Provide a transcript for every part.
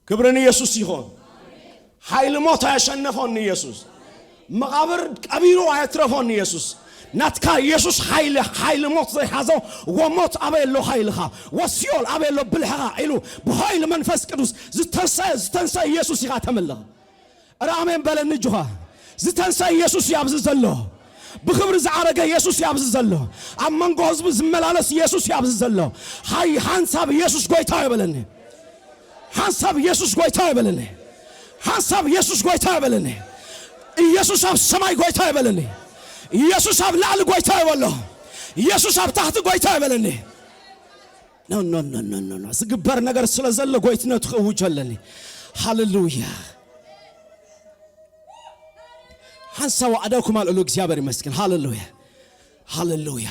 ክብሪ ንኢየሱስ ይኹን። ሓይሊ ሞት ኣየሸነፎን ንኢየሱስ። መቓብር ቀቢሩ ኣየትረፎን ንኢየሱስ። ናትካ ኢየሱስ ሓይሊ፣ ሓይሊ ሞት ዘይሓዞ፣ "ወሞት ኣበይ ኣሎ ሓይልኻ? ወሲኦል ኣበይ ኣሎ ብልሕኻ?" ኢሉ ብሓይሊ መንፈስ ቅዱስ ዝተንሰ-፣ ዝተንሰ ኢየሱስ ኢኻ ተምልኽ። ኧረ ኣሜን በለኒ እጅኻ። ዝተንሰ ኢየሱስ እዩ ኣብዚ ዘሎ። ብኽብሪ ዝዓረገ ኢየሱስ እዩ ኣብዚ ዘሎ። ኣብ መንጎ ህዝቢ ዝመላለስ ኢየሱስ እዩ ኣብዚ ዘሎ። ሓይ-፣ ሓንሳብ ኢየሱስ ጎይታ እዩ በለኒ። ሓንሳብ ኢየሱስ ጎይታ እዩ በለኒ። ሓንሳብ ኢየሱስ ጎይታ እዩ በለኒ። ኢየሱስ ኣብ ሰማይ ጎይታ እዩ በለኒ። ኢየሱስ ኣብ ላዕሊ ጎይታ እዩ በሎ። ኢየሱስ ኣብ ታሕቲ ጎይታ እዩ በለኒ። ኖ፣ ኖ፣ ኖ፣ ኖ፣ ኖ፣ ኖ። ዝግበር ነገር ስለ ዘሎ ጎይትነቱ ክእውጅ ኣለኒ። ሃሌሉያ። ሓንሳብ ኣእዳውኩም ኣልዕሉ፣ እግዚኣብሔር ይመስገን። ሃሌሉያ። ሃሌሉያ።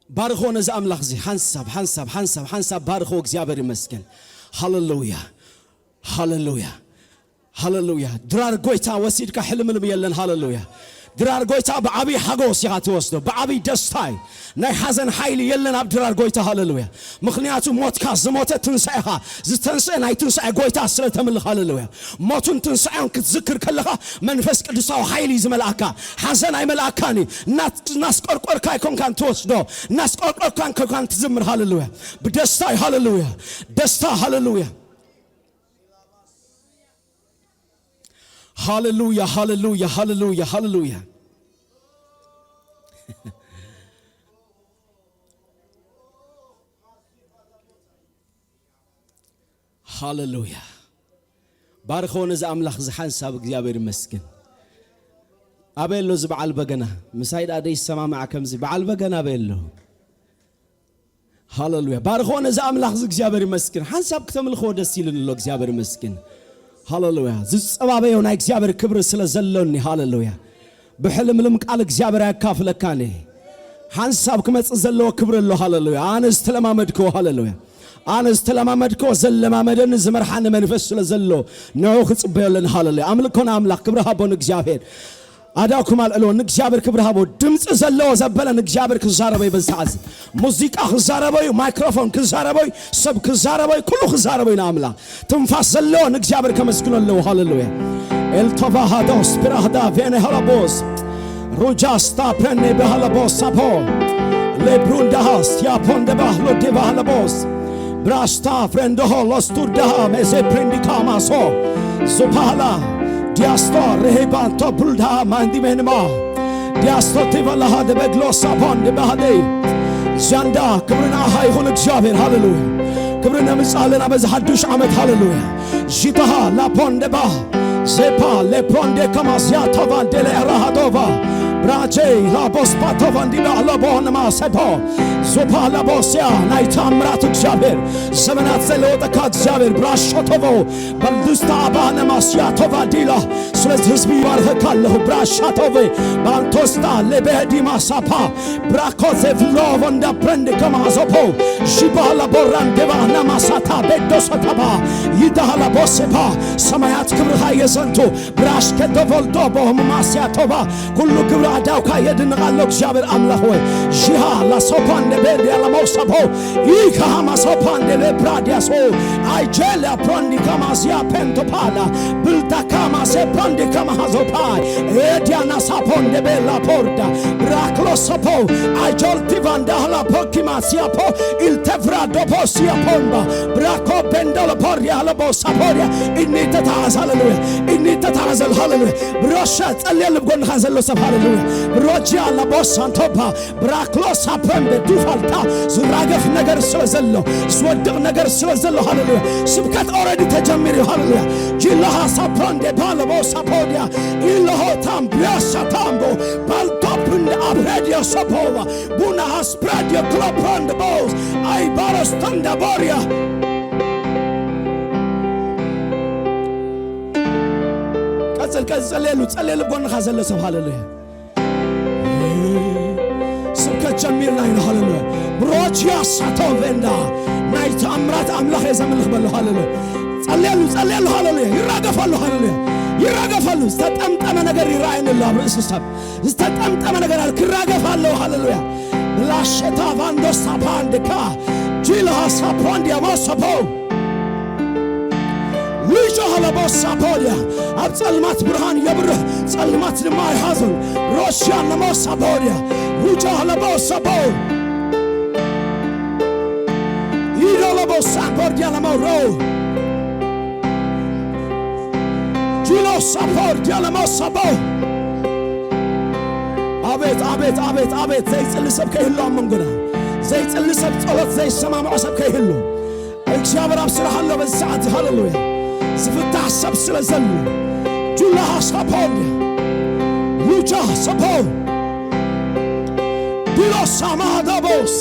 ባርኾ ነዚ ኣምላኽ እዚ። ሓንሳብ፣ ሓንሳብ፣ ሓንሳብ፣ ሓንሳብ ባርኾ፣ እግዚኣብሔር ይመስገን። ሃሌሉያ። ሃሌሉያ። ሃሌሉያ። ድራር ጎይታ ወሲድካ ሕልምልም የለን። ሃሌሉያ። ድራር ጎይታ ብዓብይ ሓጎስ ኢኻ ትወስዶ፣ ብዓብይ ደስታ እዩ። ናይ ሓዘን ሓይሊ የለን ኣብ ድራር ጎይታ። ሃሌሉያ። ምኽንያቱ ሞትካ ዝሞተ ትንሳኤኻ ዝተንስአ ናይ ትንሳኤ ጎይታ ስለ ተምልኽ። ሃሌሉያ። ሞቱን ትንሳኤን ክትዝክር ከለኻ መንፈስ ቅዱሳዊ ሓይሊ እዩ ዝመልኣካ። ሓዘን ኣይመልኣካን እዩ። እናስ-፣ እናስቆርቆርካ ኣይኮንካን ትወስዶ፣ እናስቆርቆርካ ኣይኮንካን ትዝምር። ሃሌሉያ። ብደስታ እዩ። ሃሌሉያ። ደስታ። ሃሌሉያ። ሃሌሉያ፣ ሃሌሉያ፣ ሃሌሉያ፣ ሃሌሉያ። ሃሌሉያ። ባርኾ ነዚ ኣምላኽ እዚ ሓንሳብ፣ እግዚኣብሔር ይመስገን። ኣበይ ኣሎ እዚ በዓል በገና? ምሳይ ደኣ ደይሰማማዕ ከምዚ በዓል በገና ኣበይ ኣሎ? ሃሌሉያ። ባርኾ ነዚ ኣምላኽ እዚ እግዚኣብሔር ይመስገን። ሓንሳብ ክተምልኽዎ ደስ ኢሉኒ ኣሎ፣ እግዚኣብሔር ይመስገን። ሃሌሉያ። ዝጸባበዮ ናይ እግዚኣብሔር ክብሪ ስለ ዘሎኒ፣ ሃሌሉያ። ብሕልምልም ቃል እግዚኣብሔር ኣየካፍለካን እየ። ሓንሳብ ክመጽእ ዘለዎ ክብሪ ኣሎ፣ ሃሌሉያ። ኣነ ዝተለማመድክዎ፣ ሃሌሉያ። ኣነ ዝተለማመድክዎ፣ ዘለማመደኒ፣ ዝመርሓኒ መንፈስ ስለ ዘሎ፣ ንዑ ክጽበዮ ኣለኒ፣ ሃሌሉያ። ኣምልኮ ንኣምላኽ፣ ክብሪ ሃቦ ንእግዚኣብሔር። ኣዳኩም ኣልዕሎ፣ ንእግዚኣብሔር ክብሪ ሃቦ። ድምፂ ዘለዎ ዘበለ ንእግዚኣብሔር ክዛረበ እዩ በዚ ሰዓት እዚ። ሙዚቃ ክዛረበ እዩ፣ ማይክሮፎን ክዛረበ እዩ፣ ሰብ ክዛረበ እዩ፣ ኩሉ ክዛረበ እዩ ንኣምላኽ። ትንፋስ ዘለዎ ንእግዚኣብሔር ከመስግኖ ኣለዎ። ሃሌሉያ። ኤልቶቫ ሃዶስ ፕራህዳ ቬነ ሃላቦስ ሩጃስታ ፕረኔ በሃላቦስ ሳፖ ሌብሩንዳሃስ ያፖንደባህ ሎዴባሃላቦስ ብራስታ ፍሬንዶሆ ሎስቱርዳሃ ሜሴ ፕሬንዲካማሶ ዙፓላ ዲያስቶ ርሄባንቶ ቡልዳ ማንዲሜንማ ዲያስቶ ቲቨላሃ ደበግሎ ሳፖን ድባህደይ ዛንዳ ክብሪ ንዓኻ ይኹን እግዚኣብሔር። ሃሌሉያ። ክብሪ ነምጽእ ኣለና በዚ ሓዱሽ ዓመት። ሃሌሉያ። ዥታሃ ላፖንደባ ዜፓ ሌፕሮንዴ ከማስያ ቶቫንዴሌ ራሃዶቫ ብራቼ ላቦስፓ ቶቫንዲባ ለቦንማሰፖ ዙፓ ላቦስያ ናይ ተኣምራት እግዚኣብሔር ዘመናት ዘለወጠካ እግዚኣብሔር ብራሾቶቮ በልዱስታ ኣባነ ማስያ ቶቫዲላ ስለዚ ህዝቢ ይባርኸካ ኣለኹ ብራሻቶቬ ባንቶስታ ሌቤዲማ ሳፓ ብራኮ ዜቭሎቮ እንዳ ፕረንድ ከማዞፖ ሺባላ ቦራን ዴባ ናማሳታ ቤዶሶታባ ይዳሃላ ቦሴፓ ሰማያት ክብርኻ የዘንቱ ብራሽ ከደቮልዶ ቦሆም ማስያቶባ ኩሉ ክብሪ ኣዳውካ የድንቕ ኣሎ እግዚኣብሔር ኣምላኽ ወይ ሺሃ ላሶፓን ዴቤድ ያላሞሳፖ ኢካሃማ ሶፓን ዴቤ ፕራዲያሶ ኣይጄላ ፕሮንዲ ከማስያ ፔንቶፓላ ብልታ ከማሴ ፕሮንዲ ከማሃዞፓ ኤዲያና ሳፖን ዴቤላ ፖርዳ ብራክሎ ሰፖ ኣጆልቲቫንዳህላ ፖኪማስያፖ ኢልተፍራ ዶፖስያ ፖንባ ብራኮ ቤንዶሎ ፖርያ ሃለቦ ሳፖርያ እኒ ተታሃዝ ሃሌሉያ እኒ ተታሃዘል ሃሌሉያ ብሮሻ ጸልየሉ ብጎንኻ ዘሎ ሰብ ሃሌሉያ ብሮጅያ ለቦ ሳንቶፓ ብራክሎ ሳፕረንደ ዱፋልታ ዝራገፍ ነገር ስለ ዘሎ ዝወድቕ ነገር ስለ ዘሎ ሃሌሉያ ስብከት ኦረዲ ተጀሚሩ እዩ ሃሌሉያ ጂላሃ ሳፕሮንዴ ባለቦ ሳፖድያ ኢለሆ ታምብያ ሳታምቦ ባልቶፕንደ ኣፕሬድዮ ሶፖባ ቡና ሃስፕራድዮ ክሎፕሮንድ ቦስ ኣይባሮስ ተንዳቦርያ ቀጽል ቀጽል ጸልየሉ ጸልየሉ ጎንኻ ዘሎ ሰብ ሃሌሉያ ስብከት ጀሚርና ኢና ሃሌሉያ ብሮጅያ ሳቶቬንዳ ናይ ተኣምራት ኣምላኽ እየ ዘምልኽ በሎ ሃሌሉያ ጸልየሉ ጸልየሉ ሃሌሉያ ይራገፈሉ ሃሌሉያ ይራገፈሉ ዝተጠምጠመ ነገር ይረኣየኒ ኣሎ ኣብ ርእሲ ሰብ ዝተጠምጠመ ነገር ኣለ ክራገፍ ኣለዎ ሃሌሉያ ላሸታ ቫንዶስታ ፓንድካ ጂልሃ ሳፕሮንድያ ሞሶፖ ሳፖድያ ኣብ ጸልማት ብርሃን የብርህ፣ ጸልማት ድማ ኣይሓዞን። ሮሽያ ነሞ ሳፖድያ ሩጃ ለቦ ሳፖ ኢዶ ለቦ ሳፖድያ ነሞ ሮ ጁሎ ሳፖድያ ነሞ ሳፖ። ኣቤት፣ ኣቤት፣ ኣቤት፣ ኣቤት። ዘይጽሊ ሰብ ከይህሉ ኣብ መንጎና፣ ዘይጽሊ ሰብ፣ ጸሎት ዘይሰማምዖ ሰብ ከይህሉ። እግዚኣብሔር ኣብ ስራሕ ኣሎ በዚ ሰዓት። ሃሌሉያ። ዝፍታሕ ሰብ ስለ ዘሎ። ጁላ ሳፖን ሉጃ ሳፖ ዲሎ ሳማ ዳቦስ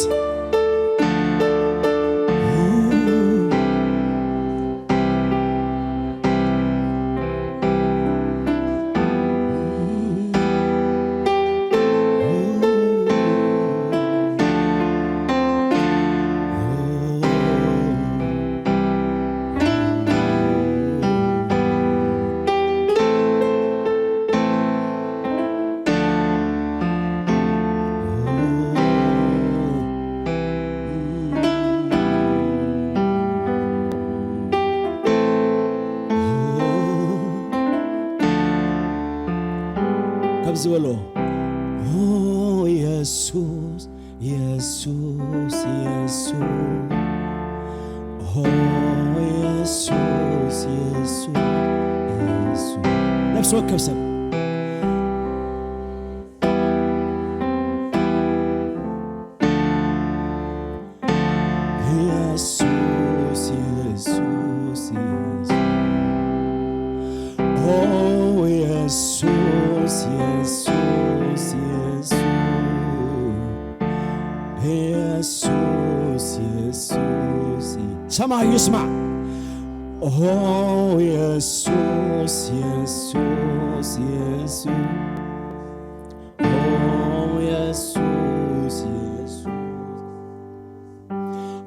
ከምዚ በሎ፣ ኦ የሱስ፣ የሱስ፣ የሱስ፣ ኦ የሱስ፣ የሱስ፣ የሱስ። ነፍሲ ወከፍ ሰብ የሱስ፣ የሱስ፣ የሱስ። ኦ የሱስ፣ የሱስ፣ የሱስ። የሱስ፣ የሱስ። ሰማይ ይስማዕ። ኦ የሱስ፣ የሱስ፣ የሱስ። ኦ የሱስ፣ የሱስ።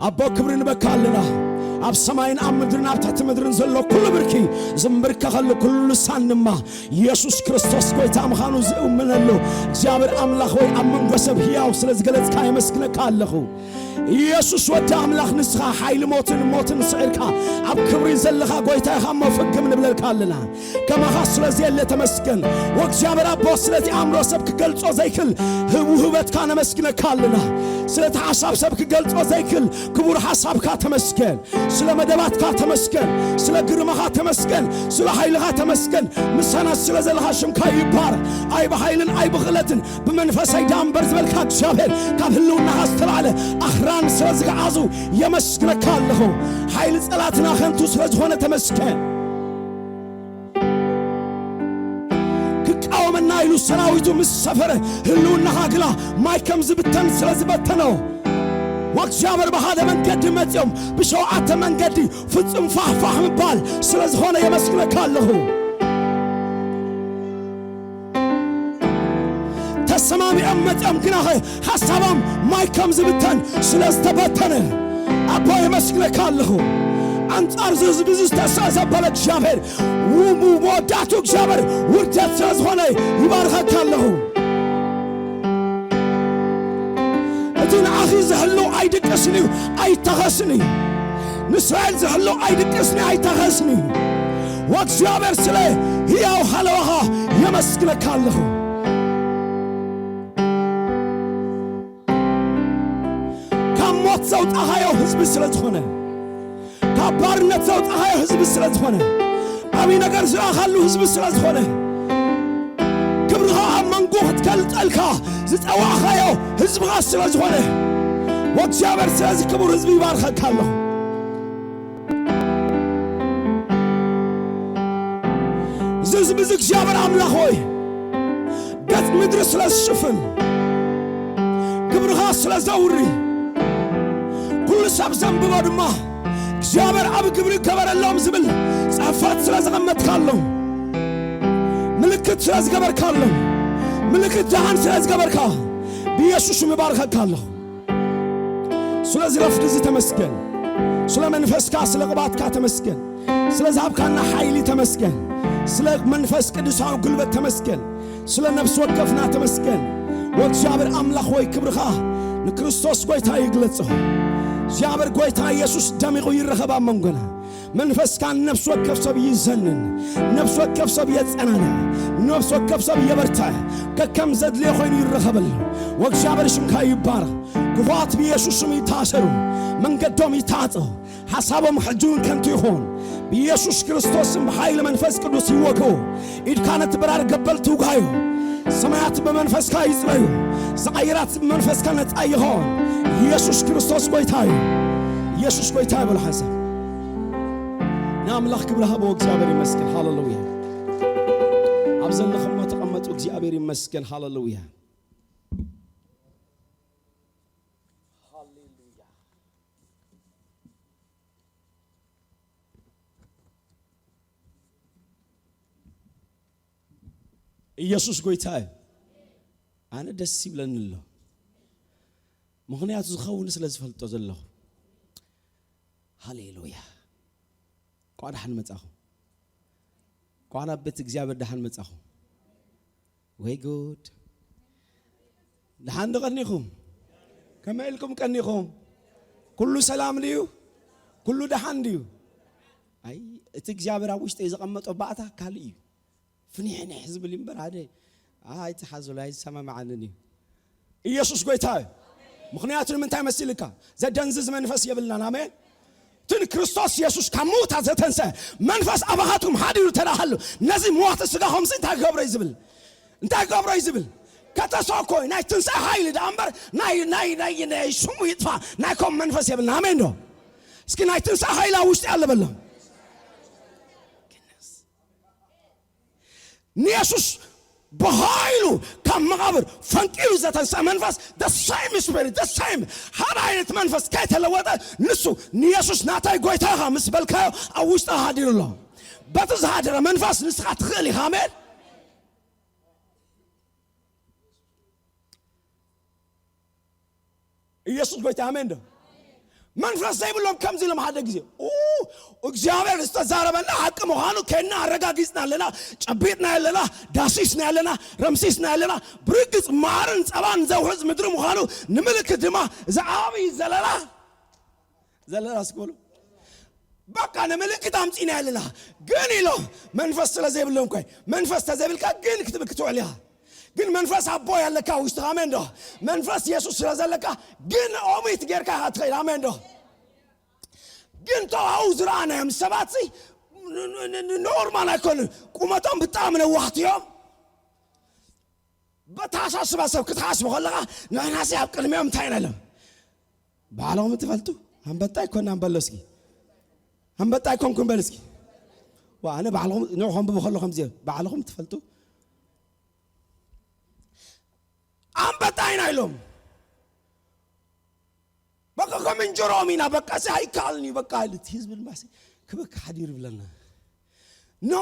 ኣቦ ክብሪ ንበካ ኣለና። ኣብ ሰማይን ኣብ ምድርን ኣብ ትሕቲ ምድርን ዘሎ ኩሉ ብርኪ ዝምብርከኸሉ ኩሉ ልሳን ድማ የሱስ ክርስቶስ ጎይታ ምዃኑ ዝእምነሉ እግዚኣብሔር ኣምላኽ ሆይ ኣብ መንጎ ሰብ ህያው ስለ ዝገለጽካ የመስግነካ ኣለኹ። ኢየሱስ ወዲ ኣምላኽ ንስኻ ሓይሊ ሞትን ሞትን ስዒርካ ኣብ ክብሪ ዘለኻ ጎይታ ኢኻ እሞ ፍግም ንብለልካ ኣለና። ከማኻ ስለ ዘየለ ተመስገን። ወእግዚኣብሔር ኣቦ ስለቲ ኣእምሮ ሰብ ክገልጾ ዘይክል ህቡ ህበትካ ነመስግነካ ኣለና። ስለቲ ሓሳብ ሰብ ክገልጾ ዘይክል ክቡር ሓሳብካ ተመስገን። ስለ መደባትካ ተመስገን። ስለ ግርማኻ ተመስገን። ስለ ሓይልኻ ተመስገን። ምሳና ስለ ዘለኻ ሽምካ ይባረኽ። ኣይ ብሓይልን ኣይ ብኽእለትን ብመንፈሰይ ደኣ እምበር ዝበልካ እግዚኣብሔር ካብ ህልውናኻ ዝተላዕለ ኣኽራን ስለ ዝገዓዙ የመስግነካ ኣለኹ። ሓይሊ ጸላትና ከንቱ ስለ ዝኾነ ተመስገን። ክቃወመና ኢሉ ሰራዊቱ ምስ ሰፈረ ህልውናኻ ግና ማይ ከም ዝብተን ስለ ዝበተኖ ወእግዚኣብሔር ብሓደ መንገዲ መጺኦም ብሸውዓተ መንገዲ ፍጹም ፋሕፋሕ ምባል ስለ ዝኾነ የመስግነካ ኣለኹ። ተሰማሚዖም መጺኦም ግናኸ ሓሳቦም ማይ ከም ዝብተን ስለ ዝተበተነ ኣቦ የመስግነካ ኣለኹ። ኣንጻር እዚ ህዝቢ እዚ ዝተስኣ ዘበለ እግዚኣብሔር ው-፣ መወዳእቱ እግዚኣብሔር ውርደት ስለ ዝኾነ ይባርኸካ ኣለኹ። እቲ ንኣኺ ዝህሉ ኣይድቅስን እዩ፣ ኣይተኸስን እዩ። ንእስራኤል ዝህሉ ኣይድቅስን እዩ፣ ኣይተኸስን እዩ። ወእግዚኣብሔር ስለ ህያው ሃለዋኻ የመስግነካ ኣለኹ። ካብ ሞት ዘውጣኻዮ ህዝቢ ስለ ዝኾነ፣ ካብ ባርነት ዘውጣኻዮ ህዝቢ ስለ ዝኾነ፣ ዓብዪ ነገር ዝረኣኻሉ ህዝቢ ስለ ዝኾነ፣ ክብርኻ ኣብ መንጎ ክትገልጠልካ ዝጸዋዕኻዮ ህዝብኻ ስለ ዝኾነ፣ ወእግዚኣብሔር ስለዚ ክቡር ህዝቢ ይባርኸካ ኣለኹ። እዚ ህዝቢ እዚ እግዚኣብሔር ኣምላኽ ሆይ፣ ገጽ ምድሪ ስለ ዝሽፍን፣ ክብርኻ ስለ ዘውሪ፣ ኩሉ ሰብ ዘንብቦ ድማ እግዚኣብሔር ዓቢ ግብሪ ገበረሎም ዝብል ጽሕፈት ስለ ዘቐመጥካሎም፣ ምልክት ስለ ዝገበርካሎም፣ ምልክት ደሓን ስለ ዝገበርካ፣ ብኢየሱስ ስም እባርኸካ ኣለኹ። ስለዚ ረፍዲ እዚ ተመስገን። ስለ መንፈስካ፣ ስለ ቅባትካ ተመስገን። ስለ ዝሃብካና ሓይሊ ተመስገን። ስለ መንፈስ ቅዱሳዊ ጉልበት ተመስገን። ስለ ነፍሲ ወከፍና ተመስገን። ወእግዚኣብሔር ኣምላኽ ሆይ ክብርኻ ንክርስቶስ ጎይታ ይግለጾ። እግዚኣብሔር ጎይታ ኢየሱስ ደሚቑ ይረኸብ ኣብ መንጎና። መንፈስካ ነፍሲ ወከፍ ሰብ ይዘንን፣ ነፍሲ ወከፍ ሰብ የጸናንዕ፣ ነፍሲ ወከፍ ሰብ የበርትዕ፣ ከከም ዘድልዮ ኮይኑ ይረኸበሉ። ወእግዚኣብሔር ሽምካ ይባረኽ። ክፉኣት ብኢየሱስ ስም ይታሰሩ፣ መንገዶም ይታጸው፣ ሓሳቦም ሕጂ እውን ከንቱ ይኹን። ብኢየሱስ ክርስቶስ ስም ብሓይሊ መንፈስ ቅዱስ ይወግኡ። ኢድካ ነቲ በራሪ ገበል ትውጋዩ። ሰማያት ብመንፈስካ ይጽረዩ። ዝቐይራት ብመንፈስካ ነጻ ይኾን። ኢየሱስ ክርስቶስ ጎይታ እዩ። ኢየሱስ ጎይታ እዩ በሉ ሓንሳብ። ንኣምላኽ ክብሪ ሃቦ። እግዚኣብሔር ይመስገን። ሃሌሉያ። ኣብ ዘለኹሞ ተቐመጡ። እግዚኣብሔር ይመስገን። ሃሌሉያ። ሃሌሉያ። ኢየሱስ ጎይታ እዩ። ኣነ ደስ ይብለኒ ኣሎ። ምኽንያቱ ዝኸውን ስለ ዝፈልጦ ዘለኹ። ሃሌሉያ። እንኳዕ ደሓን መጻኹም። እንኳዕ ናብ ቤት እግዚኣብሔር ደሓን መጻኹም። ወይ ጉድ። ደሓን ዶ ቀኒኹም? ከመይ ኢልኩም ቀኒኹም? ኩሉ ሰላም ድዩ? ኩሉ ደሓን ድዩ? ኣይ፣ እቲ እግዚኣብሔር ኣብ ውሽጠይ ዘቐመጦ ባእታ ካልእ እዩ። ፍኒሕኒሕ ዝብል እዩ እምበር ሓደ ኣይትሓዙሉ፣ ኣይሰማምዓንን እዩ። ኢየሱስ ጎይታ እዩ። ምኽንያቱ ንምንታይ መሲልካ? ዘደንዝዝ መንፈስ የብልናን። ኣሜን። እቲ ንክርስቶስ ኢየሱስ ካብ ምዉታት ዘተንሰ መንፈስ ኣባኻትኩም ሓዲሩ ተዳሃሉ፣ ነዚ ምዋት ስጋኹም እንታይ ክገብሮ እዩ ዝብል? እንታይ ክገብሮ እዩ ዝብል? ከተሰኮ እዩ። ናይ ትንሳኤ ሓይሊ ደኣ እምበር ናይ፣ ናይ፣ ናይ፣ ናይ ሽሙ ይጥፋ ናይ ኮም መንፈስ የብልና። ኣሜን ዶ? እስኪ ናይ ትንሳኤ ሓይሊ ኣብ ውሽጢ ኣለ በሎ። ንየሱስ ብሃይሉ ካብ መቓብር ፈንቂሉ ዘተንሳ መንፈስ፣ the same spirit, the same ሓደ ዓይነት መንፈስ ከይተለወጠ፣ ንሱ ንየሱስ ናታይ ጎይታ ኢኻ ምስ በልካዮ ኣብ ውሽጢ ሃዲሩ ኣሎ። በቲ ዝሃደረ መንፈስ ንስኻ ትኽእል ኢኻ። ኣሜን። ኢየሱስ ጎይታ፣ ኣሜን ዶ? መንፈስ ዘይብሎም ከምዚ ኢሎም ሓደ ግዜ፣ ኡ፣ እግዚኣብሔር ዝተዛረበና ሓቂ ምዃኑ ከና ኣረጋጊጽና ኣለና፣ ጨቢጥና ኣለና፣ ዳሲስና ኣለና፣ ረምሲስና ኣለና። ብርግጽ ማርን ጸባን ዘውሕዝ ምድሪ ምዃኑ ንምልክት ድማ እዚ ዓብዪ ዘለላ፣ ዘለላ እስኪ በሉ። በቃ ንምልክት ኣምጺና ኣለና። ግን ኢሎ መንፈስ ስለ ዘይብሎም ኮይ፣ መንፈስ ተዘይብልካ ግን ክትብል ክትውዕል ኢኻ። ግን መንፈስ ኣቦ ያለካ ውሽጥኻ፣ ኣሜን ዶ? መንፈስ የሱስ ስለ ዘለካ ግን ኦሚት ጌርካ ኢኻ ትኸይድ፣ ኣሜን ዶ? ግን ተዋው ዝረኣናዮም ሰባት ሲ ን-፣ ን-፣ ን-፣ ን-፣ ኖርማል ኣይኮኑን። ቁመቶም ብጣዕሚ ነዋሕቲ እዮም። በተሓሳስባ ሰብ ክትሓስቡ ከለኻ ንሕናሲ ኣብ ቅድሚኦም እንታይ ኢና ኢሎም? ባዕሎም ትፈልጡ? ኣንበጣ ኣይኮናን በሎ እስኪ። ኣንበጣ ኣይኮንኩን በል እስኪ። ዋ፣ ኣነ ባዕልኹም፣ ንዑ ከንብቡ ከለኹም እዚኦም፣ ባዕልኹም ትፈልጡ? ኣንበጣ ኢና ኢሎም። በቃ ከም እንጀሮም ኢና፣ በቃ እዚ ኣይከኣልን እዩ፣ በቃ ኢሉ እቲ ህዝቢ ድማ ሲ ክበክ ሓዲር ይብለና። ኖ፣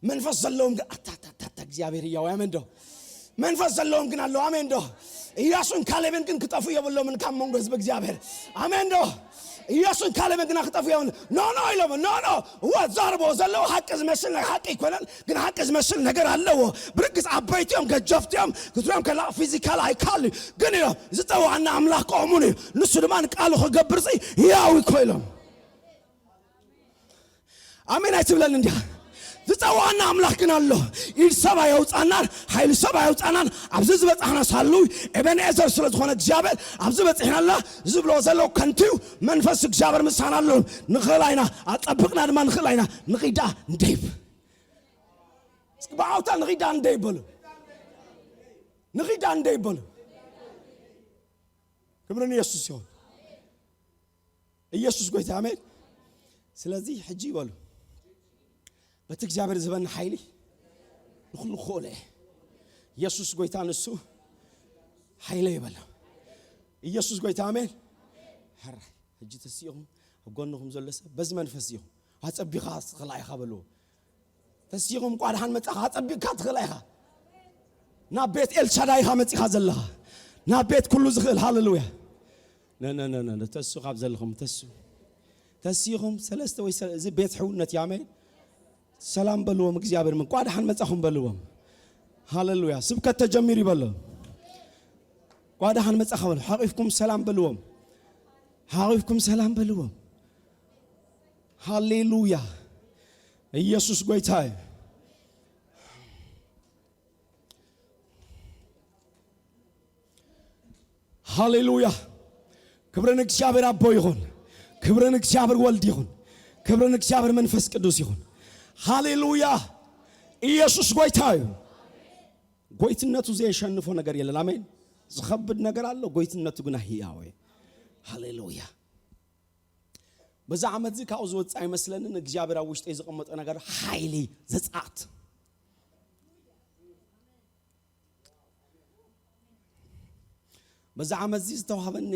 መንፈስ ዘለዎም ግን ኣታ፣ ኣታ፣ ኣታ፣ ኣታ፣ እግዚኣብሔር እያው፣ ኣሜን ዶ? መንፈስ ዘለዎም ግን ኣለዉ፣ ኣሜን ዶ? ኢያሱን ካሌብን ግን ክጠፉ የብሎምን ካብ መንጎ ህዝቢ እግዚኣብሔር፣ ኣሜን ዶ? ኢያሱን ካሌብን ግና ክጠፉ የብሎምን። ኖ፣ ኖ ኢሎም፣ ኖ፣ ኖ፣ እዋ፣ ዛርቦ ዘለዉ ሓቂ ዝመስል ነገር ሓቂ ኣይኮነን፣ ግን ሓቂ ዝመስል ነገር ኣለዎ። ብርግጽ ዓበይቲ እዮም፣ ገጀፍቲ እዮም፣ ክትሪኦም ከለኻ ፊዚካል ኣይካል እዩ። ግን ኢሎም፣ ዝጸዋዕና ኣምላኽ ከምኡን እዩ፣ ንሱ ድማ ንቃሉ ክገብር ሲ ህያው እኮ ኢሎም። ኣሜን ኣይትብለኒ እንዲኻ? ዝጸዋዕና ኣምላኽ ግን ኣሎ። ኢድ ሰብ ኣየውጻናን፣ ሓይሊ ሰብ ኣየውጻናን። ኣብዚ ዝበጻሕና ሳሉ ኤቤንኤዘር ስለ ዝኾነ እግዚኣብሔር ኣብዚ በጺሕና ኣለና። ዝብሎ ዘለዉ ከንቱ እዩ። መንፈስ እግዚኣብሔር ምሳና ኣሎ። ንኽእል ኣይና፣ ኣጸብቕና ድማ ንኽእል ኣይና። ንኺዳ እንደይብ። እስኪ ብዓውታ ንኺዳ እንደይብ በሉ። ንኺዳ እንደይብ በሉ። ክብሪ ንየሱስ ይኹን። ኢየሱስ ጎይታ፣ ኣሜን። ስለዚ ሕጂ ይበሉ፣ በቲ እግዚኣብሔር ዝህበኒ ሓይሊ ንኹሉ ክኽእሎ እየ። ኢየሱስ ጎይታ፣ ንሱ ሓይለ ይበሎ። ኢየሱስ ጎይታ፣ ኣሜን። ሕራይ፣ ሕጂ ተሲእኹም ኣብ ጎንኹም ዘሎ ሰብ በዚ መንፈስ ኢኹም። ኣጸቢኻ ትኽእላ ኢኻ በልዎ። ተሲእኹም እኳ ደሓን መጻኻ፣ ኣጸቢቕካ ትኽእላ ኢኻ። ናብ ቤት ኤልሻዳይ ኢኻ መጺኻ ዘለኻ። ናብ ቤት ኩሉ ዝኽእል፣ ሃሌሉያ። ነ፣ ነ፣ ነ፣ ነ፣ ነ፣ ተሱ ካብ ዘለኹም፣ ተሱ። ተሲኹም ሰለስተ ወይ ሰ-፣ እዚ ቤት ሕውነት እዩ፣ ኣሜን። ሰላም በልዎም፣ እግዚኣብሔር ምን፣ ቋ ደሓን መጻኹም በልዎም። ሃሌሉያ። ስብከት ተጀሚሩ ይበሎ። ቋ ደሓን መጻኻ በሉ። ሓቂፍኩም ሰላም በልዎም። ሓቂፍኩም ሰላም በልዎም። ሃሌሉያ። ኢየሱስ ጎይታ እዩ። ሃሌሉያ። ክብሪ ንእግዚኣብሔር ኣቦ ይኹን። ክብሪ ንእግዚኣብሔር ወልድ ይኹን። ክብሪ ንእግዚኣብሔር መንፈስ ቅዱስ ይኹን። ሃሌሉያ። ኢየሱስ ጎይታ እዩ። ጎይትነቱ ዘየሸንፎ ነገር የለን። ኣሜን። ዝኸብድ ነገር ኣሎ፣ ጎይትነቱ ግና ህያው እዩ። ሃሌሉያ። በዛ ዓመት እዚ ካብኡ ዝወፅእ ኣይመስለንን። እግዚኣብሔር ኣብ ውሽጠይ ዘቐመጠ ነገር ሓይሊ ዘፅኣት። በዛ ዓመት እዚ ዝተዋህበኒ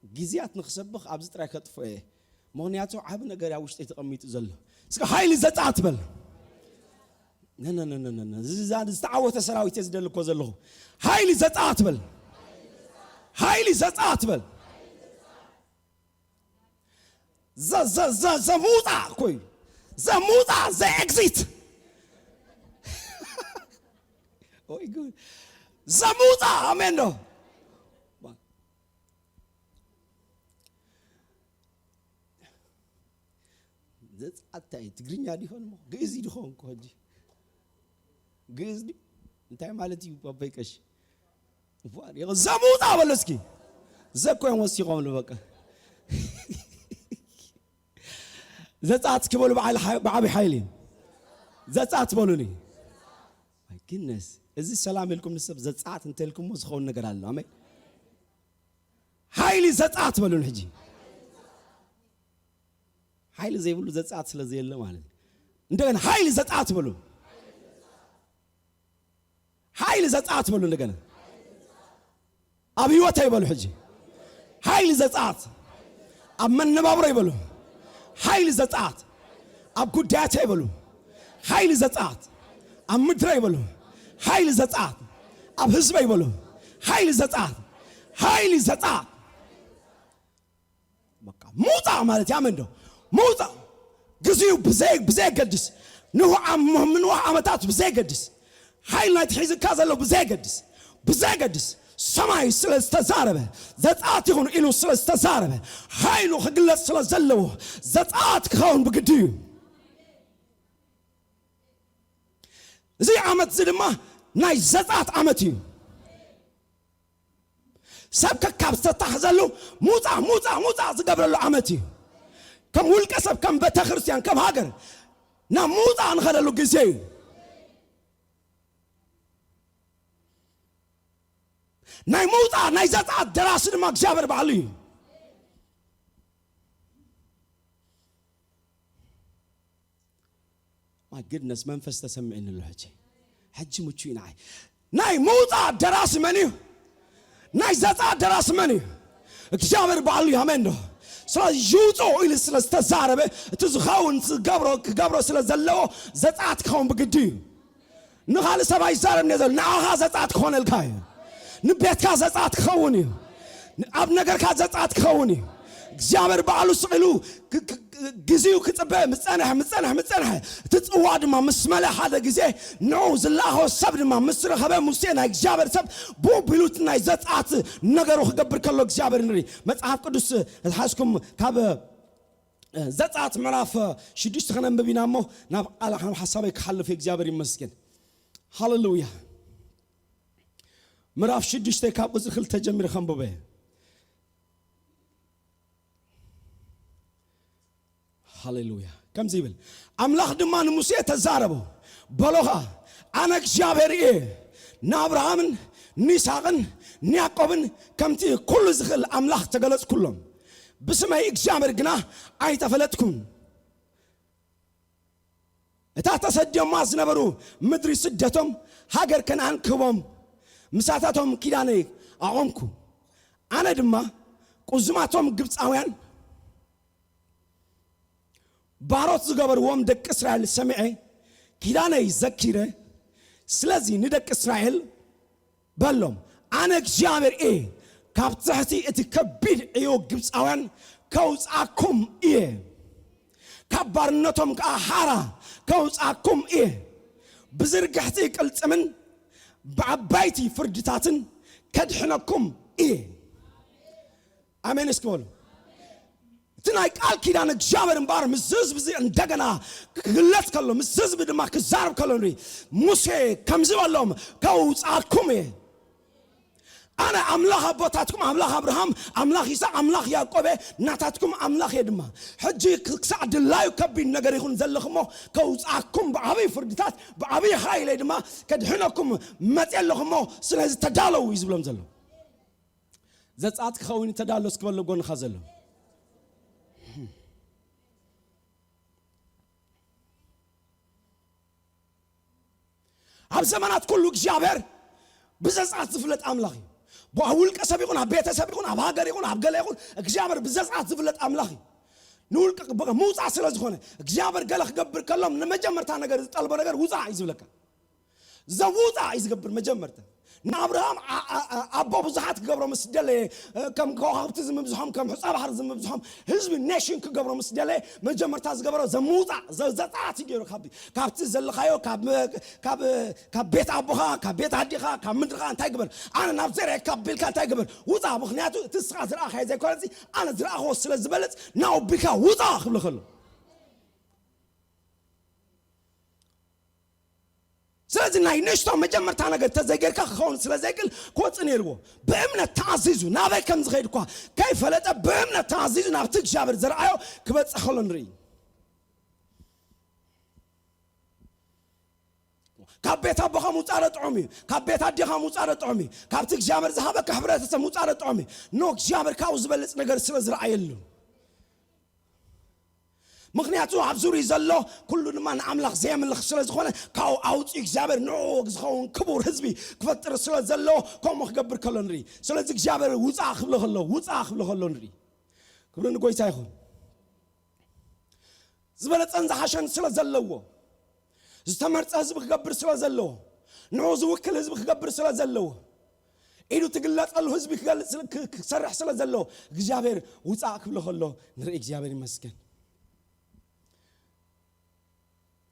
ግዜያት ንክሰብኽ ኣብዚ ጥራይ ከጥፍኦ እየ። ምኽንያቱ ዓቢ ነገር ኣብ ውሽጠይ ተቐሚጡ ዘሎ። እስከ ሓይሊ ዘፅኣት በል። ነ፣ ነ፣ ነ፣ ነ፣ ነ፣ ነ። እዚ፣ እዚ ዝተዓወተ ሰራዊት እየ ዝደሊ እኮ ዘለኹ። ሓይሊ ዘፅኣት በል። ሓይሊ ዘፅኣት በል። ዘ-፣ ዘ-፣ ዘ-፣ ዘምውፃእ እኮ እዩ። ዘምውፃእ፣ ዘ-ኤግዚት። ወይ ጉድ። ዘምውፃእ፣ ኣሜን ዶ? ዘፅኣት እንታይ እዩ? ትግርኛ ዲኾን እሞ? ግእዝ ዲኾን እኮ ሕጂ? ግእዝ ድዩ? እንታይ ማለት እዩ? ኣቦይ ቀሺ። ዘምውፃእ በሎ እስኪ። ዘኮ እዮም ወሲኾምሉ በቃ። ዘፃት ክበሉ በዓል ሓ-፣ ብዓብይ ሓይሊ። ዘፃት በሉኒ። My goodness። እዚ ሰላም ኢልኩም ንሰብ ዘፃት እንተልኩሞ ዝኸውን ነገር ኣሎ። ኣሜን። ሓይሊ ዘፃት በሉን ሕጂ። ሓይሊ ዘይብሉ ዘፃት ስለ ዘየለ ማለት እዩ። እንደገና ሓይሊ ዘፃት በሉ። ሓይሊ ዘፃት በሉ እንደገና። ኣብ ህይወተይ በሉ ሕጂ። ሓይሊ ዘፃት። ኣብ መነባብሮይ በሉ። ሓይሊ ዘፃት። ኣብ ጉዳያተይ በሉ። ሓይሊ ዘፃት። ኣብ ምድረይ በሉ። ሓይሊ ዘፃት። ኣብ ህዝበይ በሉ። ሓይሊ ዘፃት። ሓይሊ ዘፃት። በቃ ምውፃእ ማለት እዩ። ኣሜን ዶ? ምውፃእ። ግዜኡ ብዘይ-፣ ብዘየገድስ፣ ንውሕ ዓም-፣ ምንዋሕ ዓመታት ብዘየገድስ፣ ሓይሊ ናይቲ ሒዝካ ዘሎ ብዘየገድስ፣ ብዘየገድስ፣ ሰማይ ስለ ዝተዛረበ፣ ዘፀኣት ይኹን ኢሉ ስለ ዝተዛረበ፣ ሓይሉ ክግለጽ ስለ ዘለዎ፣ ዘፀኣት ክኸውን ብግዲ እዩ። እዚ ዓመት እዚ ድማ ናይ ዘፀኣት ዓመት እዩ። ሰብ ከካብ ዝተታሕዘሉ ሙፃ፣ ሙፃ፣ ሙፃ ዝገብረሉ ዓመት እዩ። ከም ውልቀ ሰብ፣ ከም ቤተ ክርስቲያን፣ ከም ሃገር ናብ ሙፃ ንኸደሉ ግዜ እዩ። ናይ ሙፃ፣ ናይ ዘፀኣት ደራሲ ድማ እግዚኣብሔር ባዕሉ እዩ። My goodness፣ መንፈስ ተሰሚዕኒ ኣሎ ሕጂ። ሕጂ ምቹ እዩ ንዓይ። ናይ ምውፃእ ደራሲ መን እዩ? ናይ ዘፃ ደራሲ መን እዩ? እግዚኣብሔር በዓሉ እዩ። ኣሜን ዶ? ስለዚ ይውፅኡ ኢሉ ስለ ዝተዛረበ፣ እቲ ዝኸውን ዝገብሮ፣ ክገብሮ ስለ ዘለዎ፣ ዘፃት ክኸውን ብግዲ እዩ። ንኻልእ ሰብ ኣይዛረብን እየ ዘሎ። ንዓኻ ዘፃት ክኾነልካ እዩ። ንቤትካ ዘፃት ክኸውን እዩ። ኣብ ነገርካ ዘፃት ክኸውን እዩ። እግዚኣብሔር ባዕሉ ስቕ ኢሉ ክ-፣ ክ-፣ ክ-፣ ግዜኡ ክፅበ ምፀንሐ፣ ምፀንሐ፣ ምፀንሐ። እቲ ፅዋ ድማ ምስ መለ ሓደ ግዜ፣ ንዑ ዝለኣኾ ሰብ ድማ ምስ ረኸበ፣ ሙሴ ናይ እግዚኣብሔር ሰብ ብኡ ቢሉ እቲ ናይ ዘፅኣት ነገሩ ክገብር ከሎ እግዚኣብሔር ንርኢ። መፅሓፍ ቅዱስ ዝሓዝኩም ካብ፣ እ፣ ዘፅኣት ምዕራፍ ሽዱሽተ ከነንብብ ኢና እሞ ናብ ቃል ሓሳበይ ክሓልፍ እግዚኣብሔር ይመስገን። ሃሌሉያ። ምዕራፍ ሽዱሽተ ካብ ቁፅሪ ክልተ ጀሚረ ከንብበ። ሃሌሉያ። ከምዚ ይብል፣ ኣምላኽ ድማ ንሙሴ ተዛረቦ፣ በሎ ኸኣ፣ ኣነ እግዚኣብሔር እየ፣ ንኣብርሃምን ንይስሓቅን ንያዕቆብን ከምቲ ኩሉ ዝኽእል ኣምላኽ ተገለጽኩሎም፣ ብስመይ እግዚኣብሔር ግና ኣይተፈለጥኩን። እታ ተሰድዮማ ዝነበሩ ምድሪ ስደቶም ሃገር ከነኣን ክህቦም፣ ምሳታቶም ኪዳነይ ኣቖምኩ። ኣነ ድማ ቁዙማቶም ግብፃውያን ባሮት ዝገበርዎም ደቂ እስራኤል ሰሚዐ፣ ኪዳነይ ዘኪረ። ስለዚ ንደቂ እስራኤል በሎም፣ ኣነ እግዚኣብሔር እየ፣ ካብ ትሕቲ እቲ ከቢድ ዕዮ ግብፃውያን ከውፅኣኩም እየ፣ ካብ ባርነቶም ከዓ ሓራ ከውፅኣኩም እየ፣ ብዝርግሕቲ ቅልፅምን ብዓባይቲ ፍርድታትን ከድሕነኩም እየ። ኣሜን እስኪ በሉ። እቲ ናይ ቃል ኪዳን እግዚኣብሔር እምበኣር ምስ ህዝቢ እዚ እንደገና ክግለጽ ከሎ፣ ምስ ህዝቢ ድማ ክዛረብ ከሎ ንርኢ። ሙሴ ከምዚ በሎም፣ "ከውጻኩም እየ። ኣነ ኣምላኽ ኣቦታትኩም፣ ኣምላኽ ኣብርሃም፣ ኣምላኽ ይስሐቅ፣ ኣምላኽ ያዕቆብ እየ፣ ናታትኩም ኣምላኽ እየ ድማ። ሕጂ ክሳዕ ድላዩ ከቢድ ነገር ይኹን ዘለኹሞ፣ ከውጻኩም ብዓብይ ፍርድታት፣ ብዓብይ ሓይለይ ድማ ከድሕነኩም መጽእ ኣለኹሞ፣ ስለዚ ተዳለዉ" እዩ ዝብሎም ዘሎ። ዘጸኣት ክኸውን ተዳሎ እስኪ በሎ ጎንኻ ዘሎ። ኣብ ዘመናት ኩሉ እግዚኣብሔር ብዘጸኣት ዝፍለጥ ኣምላኽ እዩ። ኣብ ውልቀ ሰብ ይኹን፣ ኣብ ቤተሰብ ይኹን፣ ኣብ ሃገር ይኹን፣ ኣብ ገለ ይኹን፣ እግዚኣብሔር ብዘጸኣት ዝፍለጥ ኣምላኽ እዩ። ንውልቀ በቃ ምውጻእ ስለ ዝኾነ፣ እግዚኣብሔር ገለ ክገብር ከሎ ንመጀመርታ ነገር ዝጠልቦ ነገር ውጻእ እዩ ዝብለካ። ዘውጻእ እዩ ዝገብር መጀመርታ። ንኣብርሃም ኣ-፣ ኣ-፣ ኣ-፣ ኣቦ ብዙሓት ክገብሮ ምስ ደለየ፣ እ፣ ከም ከዋኽብቲ ዝምብዝሖም፣ ከም ሑጻ ባሕሪ ዝምብዝሖም፣ ህዝቢ ኔሽን ክገብሮ ምስ ደለየ፣ መጀመርታ ዝገበሮ ዘምውጻእ፣ ዘ-፣ ዘጻኣት እዩ ገይሩ። ካብ፣ ካብቲ ዘለኻዮ፣ ካብ፣ ካብ፣ ካብ ቤት ኣቦኻ፣ ካብ ቤት ኣዴኻ፣ ካብ ምድርኻ እንታይ ግበር? ኣነ ናብ ዘርእየካ ኣቢልካ እንታይ ግበር? ውጻእ። ምኽንያቱ እቲ ንስኻ ዝረኣኻዮ ዘይኮነሲ፣ ኣነ ዝረኣኽዎ ስለ ዝበልጽ፣ ናብኡ ኣቢልካ ውጻእ ክብሎ ከሎ። ስለዚ ናይ ንእሽቶ መጀመርታ ነገር ተዘይጌርካ ክኸውን ስለ ዘይክእል ክወጽእ ነይርዎ። ብእምነት ተኣዚዙ ናበይ ከም ዝኸይድ እኳ ከይፈለጠ ብእምነት ተኣዚዙ ናብቲ እግዚኣብሔር ዘርኣዮ ክበጽሕ ከሎ ንርኢ። ካብ ቤት ኣቦኻ ምውጻእ ዶ ጥዑም እዩ? ካብ ቤት ኣዴኻ ምውጻእ ዶ ጥዑም እዩ? ካብቲ እግዚኣብሔር ዝሃበካ ሕብረተሰብ ምውጻእ ዶ ጥዑም እዩ? ኖ፣ እግዚኣብሔር ካብኡ ዝበልጽ ነገር ስለ ዝረኣየሉ። ምኽንያቱ ኣብ ዙርዩ ዘሎ ኩሉ ድማ ንኣምላኽ ዘየምልኽ ስለ ዝኾነ፣ ካብኡ ኣውጺኡ እግዚኣብሔር ንዕኡ ዝኸውን ክቡር ህዝቢ ክፈጥር ስለ ዘለዎ፣ ከምኡ ክገብር ከሎ ንርኢ። ስለዚ እግዚኣብሔር ውጻእ ክብሎ ከሎ፣ ውጻእ ክብሎ ከሎ ንርኢ። ክብሪ ንጎይታ ይኹን። ዝበለጸን ዝሓሸን ስለ ዘለዎ፣ ዝተመርጸ ህዝቢ ክገብር ስለ ዘለዎ፣ ንዕኡ ዝውክል ህዝቢ ክገብር ስለ ዘለዎ፣ ኢዱ ትግለጸሉ ህዝቢ ክገልጽ ስለ-፣ ክ-፣ ክሰርሕ ስለ ዘለዎ፣ እግዚኣብሔር ውጻእ ክብሎ ከሎ ንርኢ። እግዚኣብሔር ይመስገን።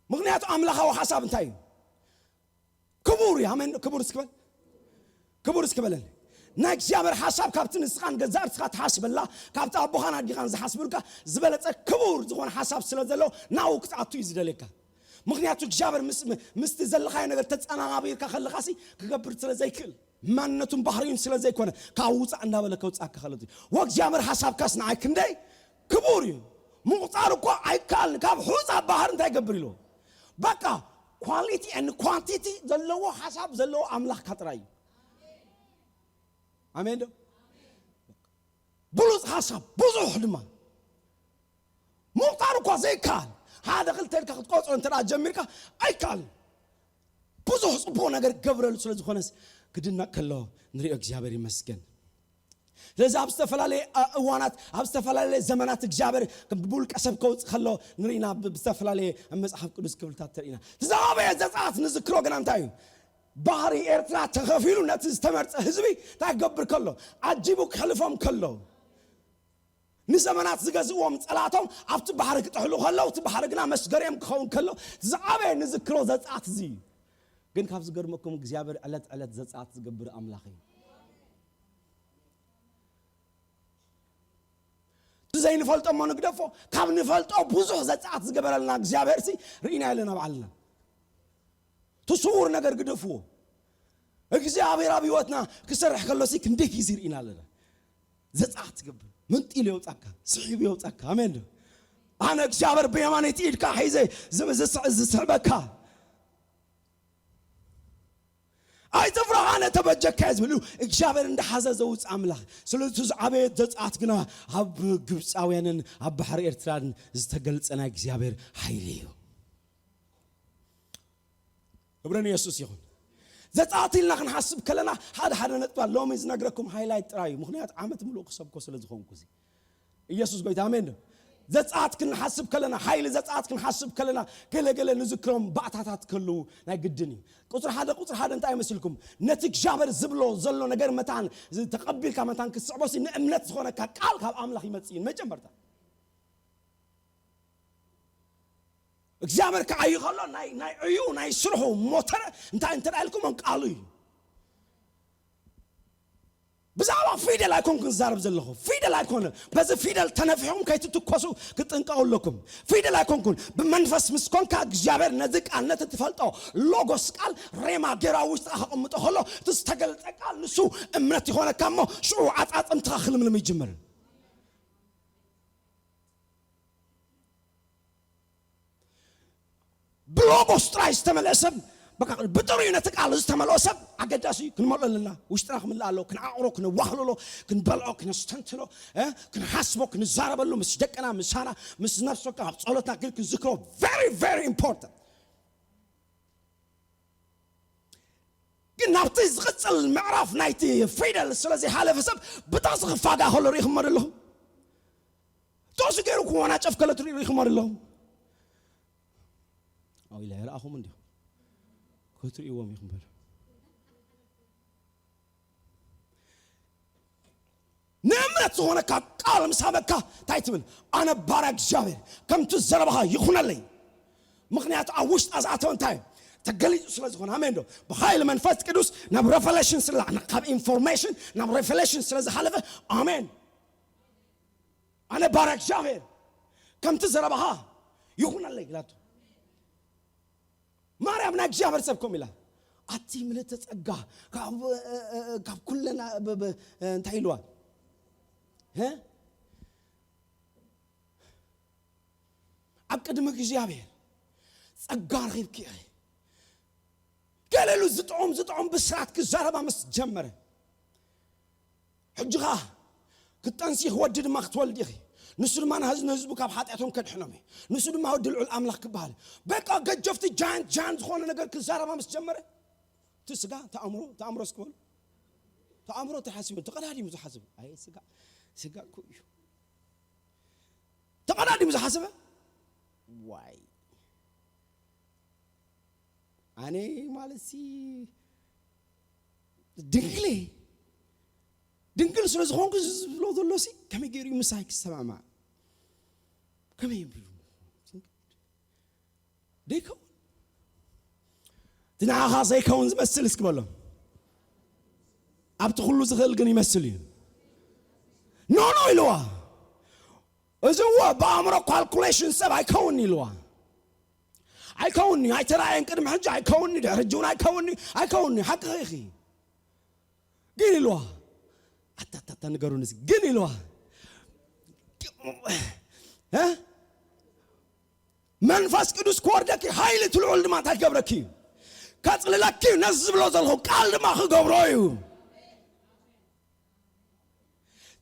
ምኽንያቱ ኣምላኻዊ ሓሳብ እንታይ እዩ? ክቡር እዩ። ኣሜን። ክቡር እስኪ በል። ክቡር እስኪ በለኒ። ናይ እግዚኣብሔር ሓሳብ ካብቲ ንስኻን ገዛእ ርእስኻ ትሓስበላ፣ ካብቲ ኣቦኻን ኣዲኻን ዝሓስብልካ ዝበለጸ ክቡር ዝኾነ ሓሳብ ስለ ዘለዎ፣ ናብኡ ክትኣቱ እዩ ዝደልየካ። ምኽንያቱ እግዚኣብሔር ምስ-፣ ምስቲ ዘለኻዮ ነገር ተጸናባቢርካ ከለኻሲ ክገብር ስለ ዘይክእል፣ ማንነቱን ባህርዩን ስለ ዘይኮነ፣ ካብ ውጻእ እንዳበለ ከውጻእካ ከሎ እዩ። ወእግዚኣብሔር ሓሳብካስ ንዓይ ክንደይ ክቡር እዩ። ምቑጻር እኮ ኣይከኣልን። ካብ ሑጻ ባህር እንታይ ይገብር ኢልዎ? በቃ ኳሊቲ ኤንድ ኳንቲቲ ዘለዎ ሓሳብ ዘለዎ ኣምላኽካ ጥራይ እዩ። ኣሜን ዶ? ብሉጽ ሓሳብ ብዙሕ ድማ ምቑጻር እኳ ዘይከኣል፣ ሓደ ክልተ ኢልካ ክትቆጽሮ እንተ ደኣ ጀሚርካ ኣይከኣልን። ብዙሕ ጽቡቕ ነገር ክገብረሉ ስለ ዝኾነስ ክድነቕ ከሎ ንሪኦ። እግዚኣብሔር ይመስገን። ስለዚ ኣብ ዝተፈላለየ፣ እ፣ እዋናት፣ ኣብ ዝተፈላለየ ዘመናት እግዚኣብሔር ከም ብውልቀ ሰብ ከውጽእ ከሎ ንርኢና፣ ብ-፣ ብዝተፈላለየ ኣብ መጽሓፍ ቅዱስ ክፍልታት ተርኢና። እቲ ዝዓበየ ዘጸኣት ንዝክሮ ግና እንታይ እዩ? ባህሪ ኤርትራ ተኸፊሉ ነቲ ዝተመርጸ ህዝቢ እንታይ ክገብር ከሎ? ዓጂቡ ክሕልፎም ከሎ። ንዘመናት ዝገዝእዎም ጸላቶም ኣብቲ ባሕሪ ክጥሕሉ ከለዉ፣ እቲ ባሕሪ ግና መስገሪኦም ክኸውን ከሎ፣ ዝዓበየ ንዝክሮ ዘጸኣት እዚ እዩ። ግን ካብ ዝገርመኩም እግዚኣብሔር ዕለት ዕለት ዘጸኣት ዝገብር ኣምላኽ እዩ። እቲ ዘይንፈልጦ እሞ ንግደፎ፣ ካብ ንፈልጦ ብዙሕ ዘጸኣት ዝገበረልና እግዚኣብሔር ሲ ርኢና ኣለና ባዕልና። እቲ ስዉር ነገር ግደፍዎ። እግዚኣብሔር ኣብ ህይወትና ክሰርሕ ከሎሲ ክንደይ ግዜ ርኢና ኣለና። ዘጸኣት ትገብር፣ መንጢሉ የውጻካ፣ ስሒቡ የውጻካ። ኣሜን ዶ? ኣነ እግዚኣብሔር ብየማነይቲ ኢድካ ሒዘ ዝም-፣ ዝስዕ-፣ ዝስሕበካ። ኣይትፍራሕ፣ ኣነ ተበጀካ እየ ዝብል እዩ። እግዚኣብሔር እንዳሓዘ ዘውጽእ ኣምላኽ። ስለዚ እቲ ዝዓበየ ዘጸኣት ግና ኣብ ግብጻውያንን ኣብ ባሕሪ ኤርትራን ዝተገልጸ ናይ እግዚኣብሔር ሓይሊ እዩ። ክብሪ ንየሱስ ይኹን። ዘጸኣት ኢልና ክንሓስብ ከለና ሓደ ሓደ ነጥባ ሎሚ ዝነግረኩም ሃይላይት ጥራይ እዩ። ምኽንያቱ ዓመት ምሉእ ክሰብኮ ስለ ዝኾንኩ እዚ። ኢየሱስ ጎይታ፣ ኣሜን ዶ? ዘጸኣት ክንሓስብ ከለና፣ ሓይሊ ዘጸኣት ክንሓስብ ከለና፣ ገለ ገለ ንዝክሮም ባእታታት ክህልዉ ናይ ግድን እዩ። ቁጽሪ ሓደ፣ ቁጽሪ ሓደ እንታይ ይመስልኩም? ነቲ እግዚኣብሔር ዝብሎ ዘሎ ነገር መታን ዝ-፣ ተቐቢልካ መታን ክትስዕቦሲ ንእምነት ዝኾነካ ቃል ካብ ኣምላኽ ይመጽእ እዩ መጀመርታ። እግዚኣብሔር ክዓዪ ከሎ ናይ፣ ናይ ዕዩ፣ ናይ ስርሑ ሞተር እንታይ እንተ ደኣ ኢልኩሞ ቃሉ እዩ። ብዛዕባ ፊደል ኣይኮንኩን ዝዛረብ ዘለኹ። ፊደል ኣይኮነ። በዚ ፊደል ተነፊሕኩም ከይትትኮሱ ክትጥንቀቑ ኣለኩም። ፊደል ኣይኮንኩን። ብመንፈስ ምስ ኮንካ እግዚኣብሔር ነዚ ቃል፣ ነቲ ትፈልጦ ሎጎስ ቃል ሬማ ገይሩ ኣብ ውሽጥኻ ከቕምጦ ከሎ፣ እቲ ዝተገልጠ ቃል ንሱ እምነት ይኾነካ እሞ ሽዑ ዓጻጽምትኻ ክልምልም ይጅምር። ብሎጎስ ጥራይ ዝተመልአ ሰብ፣ በቃ ብጥሪኡ ነቲ ቃል ዝተመልኦ ሰብ ኣገዳሲ እዩ። ክንመልኦ ኣለና። ውሽጥና ክምላእ ኣለዎ። ክንዓቑሮ፣ ክነዋህልሎ፣ ክንበልዖ፣ ክነስተንትኖ፣ እ፣ ክንሓስቦ፣ ክንዛረበሉ፣ ምስ ደቅና፣ ምሳና፣ ምስ ነፍሲ ወከፍ ኣብ ጸሎትና ግን ክንዝክሮ very very important። ግን ናብቲ ዝቕጽል ምዕራፍ ናይቲ ፊደል ስለ ዘይሓለፈ ሰብ ብጥቕሲ ክፋጋ ከሎ ርኢኹሞ ዶ ኣለኹም? ጥቕሲ ገይሩ ክወናጨፍ ከሎ ትርኢ ርኢኹሞ ዶ ኣለኹም? ኣው ኢለ ኣይረኣኹም እንዲኹም። ክትርእይዎም ኢኹም በሉ። ንእምነት ዝኾነካ ቃል ምስ ሃበካ እንታይ ትብል? ኣነ ባርያ እግዚኣብሔር፣ ከምቲ ዘረባኻ ይኹነለይ። ምኽንያቱ ኣብ ውሽጣ ዝኣተወ እንታይ? ተገሊጹ ስለ ዝኾነ። ኣሜን ዶ? ብሓይሊ መንፈስ ቅዱስ ናብ ሬቨሌሽን ስለ፣ ካብ ኢንፎርሜሽን ናብ ሬቨሌሽን ስለ ዝሓለፈ። ኣሜን። ኣነ ባርያ እግዚኣብሔር፣ ከምቲ ዘረባኻ ይኹነለይ ኢላቶ። ማርያም ናይ እግዚኣብሔር ሰብ ከም ኢላ፣ ኣቲ ምልእተ ጸጋ፣ ካብ፣ እ፣ እ፣ እ፣ ካብ ኩለን፣ እ፣ ብ-፣ ብ-፣ እ፣ እንታይ ኢልዋ? እ? ኣብ ቅድሚ እግዚኣብሔር ጸጋ ረኺብኪ ኢኺ። ገለ ኢሉ ዝጥዑም ዝጥዑም ብስራት ክዛረባ ምስ ጀመረ፣ ሕጂ ኸኣ ክትጠንሲ፣ ክወዲ ድማ ክትወልዲ ኢኺ። ንሱ ድማ ንህዝ-፣ ንህዝቡ ካብ ሓጢኣቶም ከድሕኖም እዩ። ንሱ ድማ ወዲ ልዑል ኣምላኽ ክበሃል። በቃ ገጀፍቲ ጃያንት፣ ጃያንት ዝኾነ ነገር ክዛረባ ምስ ጀመረ፣ እቲ ስጋ፣ እቲ ኣእምሮ፣ እቲ ኣእምሮ እስኪ በሉ። እቲ ኣእምሮ እንታይ ሓሲቡ? ተቐዳዲሙ ዝሓስብ። ኣይ ስጋ፣ ስጋ እኮ እዩ። ተቐዳዲሙ ዝሓስበ፣ ዋይ፣ ኣነ ማለት ሲ ድንግል እየ። ድንግል ስለ ዝኾንኩ እዚ ዝብሎ ዘሎ ሲ ከመይ ገይሩ እዩ ምሳይ ክሰማማዕ? ከመይ እዩ? ደይከውን። እቲ ንዓኻ ዘይከውን ዝመስል እስኪ በሎ። ኣብቲ ኩሉ ዝኽእል ግን ይመስል እዩ። ኖ፣ ኖ ኢልዋ። እዚ እዎ ብኣእምሮ ካልኩሌሽን ሰብ ኣይከውን ኢልዋ። ኣይከውን እዩ፣ ኣይተራእየን ቅድሚ ሕጂ፣ ኣይከውን እዩ፣ ድሕሪ ሕጂ እውን ኣይከውን እዩ፣ ኣይከውን እዩ። ሓቅኺ ኢኺ። ግን ኢልዋ። ኣታታታ ንገሩኒ እስኪ። ግን ኢልዋ። እ? መንፈስ ቅዱስ ክወርደኪ፣ ሓይሊ እቲ ልዑል ድማ እንታይ ክገብረኪ እዩ? ከጽልለኪ እዩ። ነዚ ዝብሎ ዘለኹ ቃል ድማ ክገብሮ እዩ።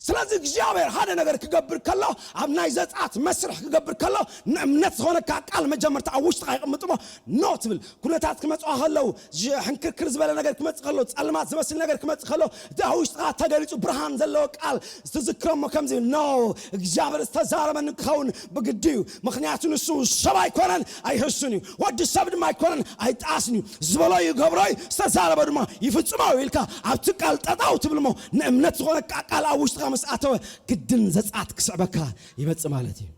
ስለዚ እግዚኣብሔር ሓደ ነገር ክገብር ከሎ፣ ኣብ ናይ ዘጸኣት መስርሕ ክገብር ከሎ፣ ንእምነት ዝኾነካ ቃል መጀመርታ ኣብ ውሽጥኻ ይቕምጥ እሞ፣ ኖ ትብል። ኩነታት ክመጽኡ ከለዉ፣ ዝ-፣ ሕንክርክር ዝበለ ነገር ክመጽእ ከሎ፣ ጸልማት ዝመስል ነገር ክመጽእ ከሎ፣ እቲ ኣብ ውሽጥኻ ተገሊጹ ብርሃን ዘለዎ ቃል ትዝክሮ እሞ ከምዚ፣ ኖ፣ እግዚኣብሔር ዝተዛረበኒ ክኸውን ብግዲ እዩ። ምኽንያቱ ንሱ ሰብ ኣይኮነን፣ ኣይህስን እዩ። ወዲ ሰብ ድማ ኣይኮነን፣ ኣይጠኣስን እዩ። ዝበሎ ይገብሮ እዩ፣ ዝተዛረበ ድማ ይፍጽሞ እዩ ኢልካ ኣብቲ ቃል ጠጠው ትብል እሞ፣ ንእምነት ዝኾነ ቃ-፣ ቃል ኣብ ውሽጥኻ ምስ ኣተወ፣ ግድን ዘጸኣት ክስዕበካ ይመጽእ ማለት እዩ።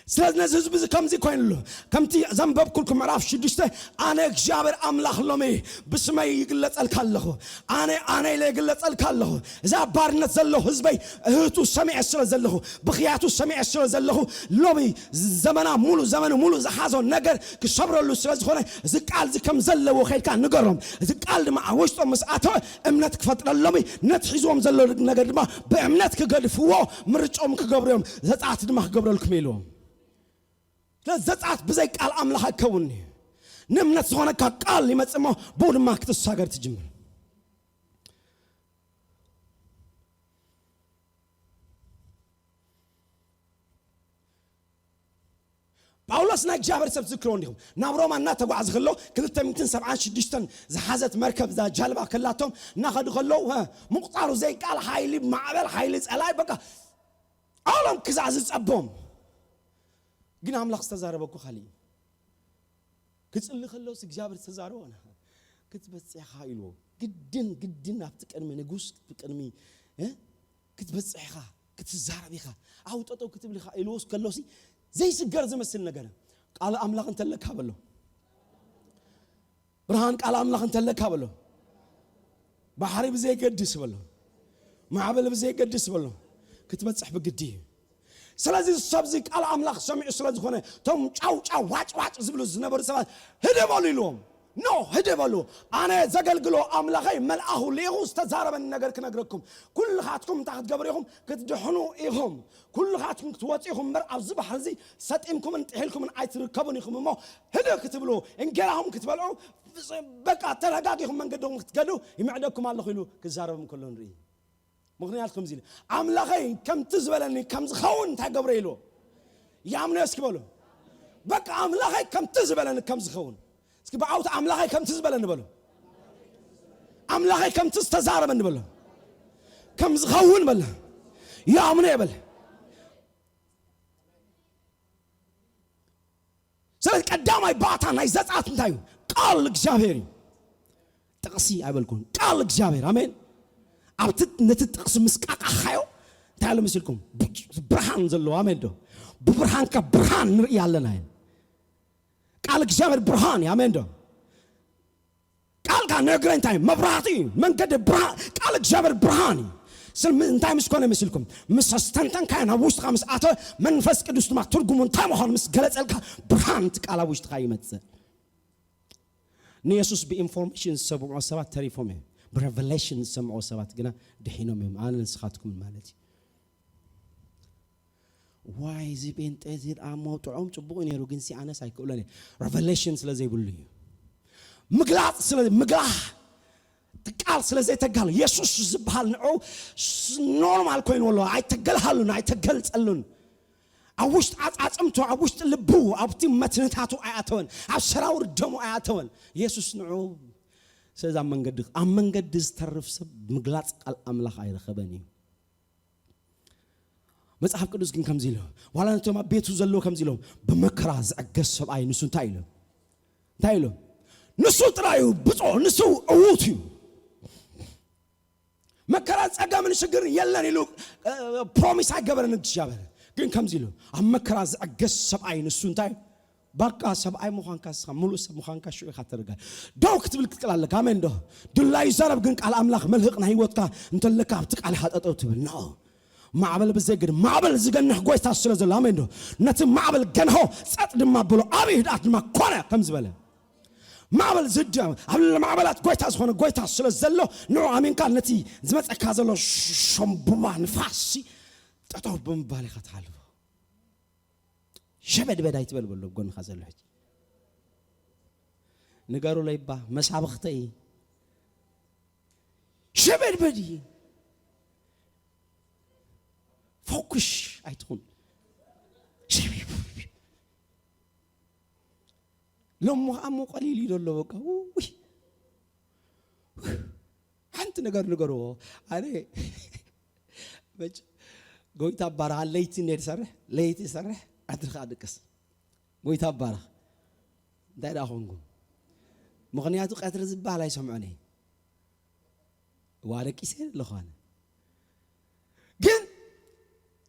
ስለዚ ነዚ ህዝቢ እዚ ከምዚ ኮይኑሉ፣ ከምቲ ዘንበብኩልኩም ምዕራፍ ሽዱሽተ፣ ኣነ እግዚኣብሔር ኣምላኽ ሎሚ ብስመይ ይግለጸልካ ኣለኹ። ኣነ፣ ኣነ ኢለ ይግለጸልካ ኣለኹ። እዛ ባርነት ዘሎ ህዝበይ እህቱ ሰሚዐ ስለ ዘለኹ፣ ብኽያቱ ሰሚዐ ስለ ዘለኹ፣ ሎሚ ዘመና ሙሉ፣ ዘመኑ ሙሉ ዝሓዞ ነገር ክሰብረሉ ስለ ዝኾነ፣ እዚ ቃል እዚ ከም ዘለዎ ከይድካ ንገሮም። እዚ ቃል ድማ ኣብ ውሽጦም ምስ ኣተወ፣ እምነት ክፈጥረሎም እዩ። ነቲ ሒዝዎም ዘሎ ነገር ድማ ብእምነት ክገድፍዎ ምርጫኦም ክገብሩ እዮም። ዘጸኣት ድማ ክገብረልኩም ኢልዎም። ስለዚ ዘጸኣት ብዘይ ቃል ኣምላኽ ኣይከውንን እዩ። ንእምነት ዝኾነካ ቃል ይመጽእ እሞ፣ ብኡ ድማ ክትሳገር ትጅምር። ጳውሎስ ናይ እግዚኣብሔር ሰብ ትዝክርዎ እንዲኹም። ናብ ሮማ እናተጓዕዘ ከሎ፣ ክልተ ሚእትን ሰብዓን ሽዱሽተን ዝሓዘት መርከብ፣ እዛ ጃልባ ከላቶም እናኸዱ ከለዉ፣ ሀ፣ ምቁጻሩ ዘይቃል ሓይሊ ማዕበል፣ ሓይሊ ጸላኢ፣ በቃ፣ ዓለም ክዛዕ ዝጸቦም። ግን ኣምላኽ ዝተዛረበ እኮ ካልእ እዩ። ክጽሊ ከሎስ እግዚኣብሔር ዝተዛረቦ፣ ክትበጽሕ ኢኻ ኢልዎ። ግድን፣ ግድን ኣብቲ ቅድሚ ንጉስ፣ ቅድሚ፣ እ? ክትበጽሕ ኢኻ፣ ክትዛረብ ኢኻ፣ ኣብኡ ጠጠው ክትብል ኢኻ ኢልዎስ ከሎሲ ዘይስገር ዝመስል ነገር። ቃል ኣምላኽ እንተለካ በሎ። ብርሃን ቃል ኣምላኽ እንተለካ በሎ። ባሕሪ ብዘይገድስ በሎ፣ ማዕበል ብዘይገድስ በሎ፣ ክትበጽሕ ብግዲ እዩ። ስለዚ ሰብዚ ቃል ኣምላኽ ሰሚዑ ስለ ዝኾነ፣ እቶም ጫው ጫው ዋጭ ዋጭ ዝብሉ ዝነበሩ ሰባት፣ "ህደ በሉ" ኢልዎም። "ኖ፣ ህደ በሉ፣ ኣነ ዘገልግሎ ኣምላኸይ መልኣኹ ልኢኹ ዝተዛረበኒ ነገር ክነግረኩም። ኩልኻትኩም እንታይ ክትገብሩ ኢኹም? ክትድሕኑ ኢኹም። ኩልኻትኩም ክትወፁ ኢኹም እምበር ኣብዚ ባሕሪ እዚ ሰጢምኩምን ጥሒልኩምን ኣይትርከቡን ኢኹም። እሞ ህደ ክትብሉ፣ እንጌራኹም ክትበልዑ፣ በቃ ተረጋጊኹም መንገድኹም ክትገዱ ይምዕደኩም ኣለኹ" ኢሉ ክዛረቦም ከሎ ንርኢ። ምኽንያት ከምዚ ኢሉ፣ "ኣምላኸይ ከምቲ ዝበለኒ ከም ዝኸውን እንታይ ገብረ?" ኢሉ። "ይኣምኖ እስኪ" በሉ። በቃ "ኣምላኸይ ከምቲ ዝበለኒ ከም ዝኸውን"። እስኪ ብዓውቲ "ኣምላኸይ ከምቲ ዝበለኒ" በሉ። "ኣምላኸይ ከምቲ ዝተዛረበኒ" በሉ። "ከም ዝኸውን" በለ። "ይኣምኖ" እየ በለ። ስለዚ ቀዳማይ ባእታ ናይ ዘጸኣት እንታይ እዩ? ቃል እግዚኣብሔር እዩ። ጥቕሲ ኣይበልኩን፣ ቃል እግዚኣብሔር። ኣሜን። ኣብቲ ነቲ ጥቕሲ ምስ ቃቃኻዮ እንታይ ኣሎ መሲልኩም? ብርሃን ዘለዎ። ኣሜን ዶ? ብብርሃንካ ብርሃን ንርኢ ኣለና። ቃል እግዚኣብሔር ብርሃን እዩ። ኣሜን ዶ? ቃል ጋር ነግረኝ እንታይ መብራህቲ እዩ፣ መንገዲ ብርሃን፣ ቃል እግዚኣብሔር ብርሃን እዩ። ስለ ምን እንታይ ምስ ኮነ መሲልኩም? ምስ ኣስተንተንካዮ፣ ናብ ውሽጥኻ ምስ ኣተወ፣ መንፈስ ቅዱስ ድማ ትርጉሙ እንታይ ምዃኑ ምስ ገለጸልካ፣ ብርሃን እቲ ቃል ኣብ ውሽጥኻ ይመጽእ። ንየሱስ ብኢንፎርሜሽን ዝሰምዑ ሰባት ተሪፎም እዮም። ብሬቨሌሽን ዝሰምዑ ሰባት ግና ድሒኖም እዮም። ኣነ ንስኻትኩምን ማለት እዩ። ዋይ፣ እዚ ጴንጤ እዚ ደኣ እሞ ጥዑም ጽቡቕ እዩ ነይሩ፣ ግን ሲ ኣነስ ኣይክእሎን እየ። ሬቨሌሽን ስለ ዘይብሉ እዩ። ምግላጽ ስለ፣ ምግላህ፣ እቲ ቃል ስለ ዘይተጋል፣ የሱስ ዝበሃል ንዑ ስ-፣ ኖርማል ኮይኑ ኣሎ። ኣይተገልሃሉን፣ ኣይተገልጸሉን። ኣብ ውሽጢ ዓጻጽምቱ፣ ኣብ ውሽጢ ልቡ፣ ኣብቲ መትንታቱ ኣይኣተወን፣ ኣብ ሰራውር ደሙ ኣይኣተወን። የሱስ ንዑ ስለዚ ኣብ መንገዲ፣ ኣብ መንገዲ ዝተርፍ ሰብ ምግላጽ ቃል ኣምላኽ ኣይረኸበን እዩ። መጽሓፍ ቅዱስ ግን ከምዚ ኢሉ፣ ዋላ ነቶም ኣብ ቤቱ ዘለዉ ከምዚ ኢሎም፣ "ብመከራ ዝዕገስ ሰብኣይ ንሱ እንታይ ኢሉ?" እንታይ ኢሉ? "ንሱ ጥራይ እዩ ብፁዕ፣ ንሱ ዕዉት እዩ። መከራ ጸገምን ሽግርን የለን" ኢሉ፣ እ፣ ፕሮሚስ ኣይገበረን እግዚኣብሔር። ግን ከምዚ ኢሉ፣ "ኣብ መከራ ዝዕገስ ሰብኣይ ንሱ እንታይ?" በቃ ሰብኣይ ምዃንካ፣ ንስኻ ምሉእ ሰብ ምዃንካ ሽዑ ኢኻ ትርዳእ። ደው ክትብል ክትክእል ኣለካ። ኣሜን ዶ? ድላዩ ይዛረብ፣ ግን ቃል ኣምላኽ መልህቕ ናይ ህይወትካ እንተለካ ኣብቲ ቃል ኢኻ ጠጠው ትብል። ኖ። ማዕበል ብዘይግድ፣ ማዕበል ዝገንሕ ጎይታ ስለ ዘሎ፣ ኣሜን ዶ? ነቲ ማዕበል ገንሖ፣ ጸጥ ድማ ብሎ፣ ዓብዪ ህድኣት ድማ ኮነ ከም ዝበለ። ማዕበል ዝድ-፣ ኣብ ልዕሊ ማዕበላት ጎይታ ዝኾነ ጎይታ ስለ ዘሎ፣ ንዑ ኣሚንካ ነቲ ዝመጸካ ዘሎ ሸምቡባ ንፋስ ጠጠው ብምባል ኢኻ ትሓልፎ። ሸበድበድ ኣይትበል በሎ ጎንኻ ዘሎ ሕጂ። ንገሩለይ እባ መሳብኽተይ። ሸበድበድ እዩ። ፎኩሽ ኣይትኹን። ሎሞ ኸኣ እሞ ቀሊል እዩ ዘሎ በቃ። ውይ። ሓንቲ ነገር ንገርዎ። ኣነ መቸ-፣ ጎይታ ባርኻ ለይቲ እንደ ዝሰርሕ፣ ለይቲ ዝሰርሕ፣ ቀትሪ ኸኣ ድቅስ። ጎይታ ባርኽ። እንታይ ደኣ ኾንኩም? ምኽንያቱ ቀትሪ ዝበሃል ኣይሰምዖን እየ። እዋ ደቂሰ ኣለኹ ኣነ። ግን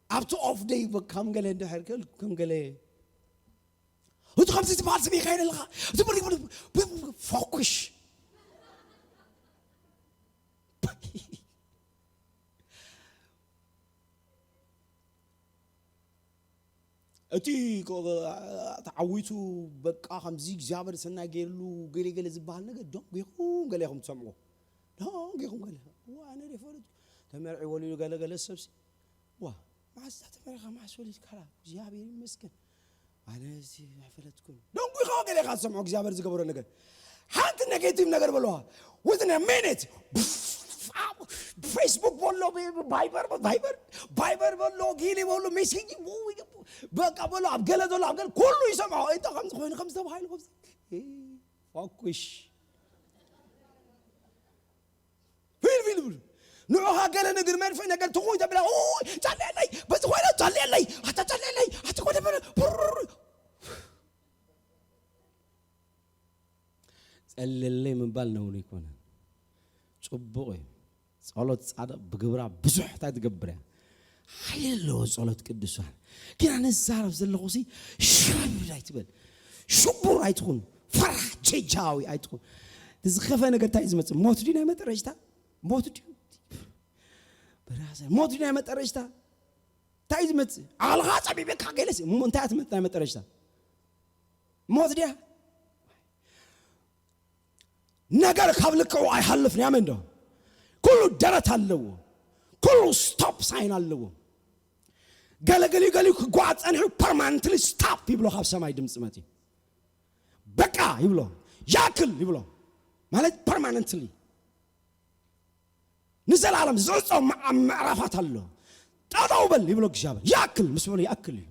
ኣብቲ ኦፍ ደይ በ-፣ ከም ገለ እንድሕር ክእል፣ ከም ገለ እቲ ከምዚ ዝበሃል ስም ይኸይድ ኣለኻ። እቲ ብር-፣ ብር-፣ ብር-፣ ፎኩሽ። እቲ ኮ-፣ ተዓዊቱ በቃ ከምዚ እግዚኣብሔር ሰናይ ገይርሉ ገለ ገለ ዝበሃል ነገር ደንጒኹም ገለ ኢኹም ትሰምዑ። ደንጒኹም ገለ። ዋ፣ ኣነ ደይፈለጥኩ። ተመርዒ ወሊዱ ገለ ገለ ሰብሲ። ዋ፣ መዓስ እዛ ተመሪኻ መዓስ ወሊድካ? እግዚኣብሔር ይመስገን። ኣነ እዚ ኣይፈለጥኩን። ደንጒኻ ገለ ኢኻ ትሰምዖ እግዚኣብሔር ዝገበሮ ነገር። ሓንቲ ኔጌቲቭ ነገር በለዋ። Within a minute፣ ፌስቡክ በሎ፣ ቫይበር፣ ቫይበር፣ ቫይበር በሎ፣ ጊሊ በሎ፣ ሜሴጅ፣ በቃ በሎ፣ ኣብ ገለ ዘሎ፣ ኣብ ገለ ኩሉ ይሰምዖ። እንታይ ከምዚ ኮይኑ፣ ከምዚ ተባሂሉ፣ ከምዚ። ፎኩሽ። ፊል፣ ፊል፣ ፊል። ንዑኻ ገለ ነገር መድፍእ ነገር ትኹይ ተብላ፣ ኡይ፣ ጸልየለይ፣ በዚ ኮይነ ጸልየለይ፣ ኣታ ጸልየለይ፣ ኣቲ ኮነ በለ፣ ቡር። ጸልየለይ ምባል ነውሪ ኣይኮነን። ጽቡቕ እዩ። ጸሎት ጻድቕ ብግብራ ብዙሕ እንታይ ትገብር እያ? ሓይሊ ኣለዎ ጸሎት ቅዱሳን። ግን ኣነ ዝዛረብ ዘለኹ ሲ፣ ሽብድ ኣይትበል። ሽቡር ኣይትኹን። ፈራሕ ጀጃዊ ኣይትኹን። ዝኸፈ ነገር እንታይ እዩ ዝመጽእ? ሞት ድዩ ናይ መጠረሽታ? ሞት ድዩ? ብራዘር፣ ሞት ድዩ ናይ መጠረሽታ? እንታይ እዩ ዝመጽእ? ዓቕልኻ ጸቢብካ ገለስ እሞ እንታይ እያ ትመጽእ ናይ መጠረሽታ? ሞት ድያ? ነገር ካብ ልክዑ ኣይሓልፍን። ኣሜን ዶ? ኩሉ ደረት ኣለዎ። ኩሉ ስቶፕ ሳይን ኣለዎ። ገለ ገሊኡ ገሊኡ ክጓዓዝ ጸኒሑ ፐርማነንትሊ ስታፕ ይብሎ፣ ካብ ሰማይ ድምፂ መፂ በቃ ይብሎ፣ ያክል ይብሎ። ማለት ፐርማነንትሊ ንዘላለም ዝዕጾ ምዕራፋት ኣሎ። ጠጠው በል ይብሎ እግዚኣብሔር። ያክል ምስ በሎ ያክል እዩ።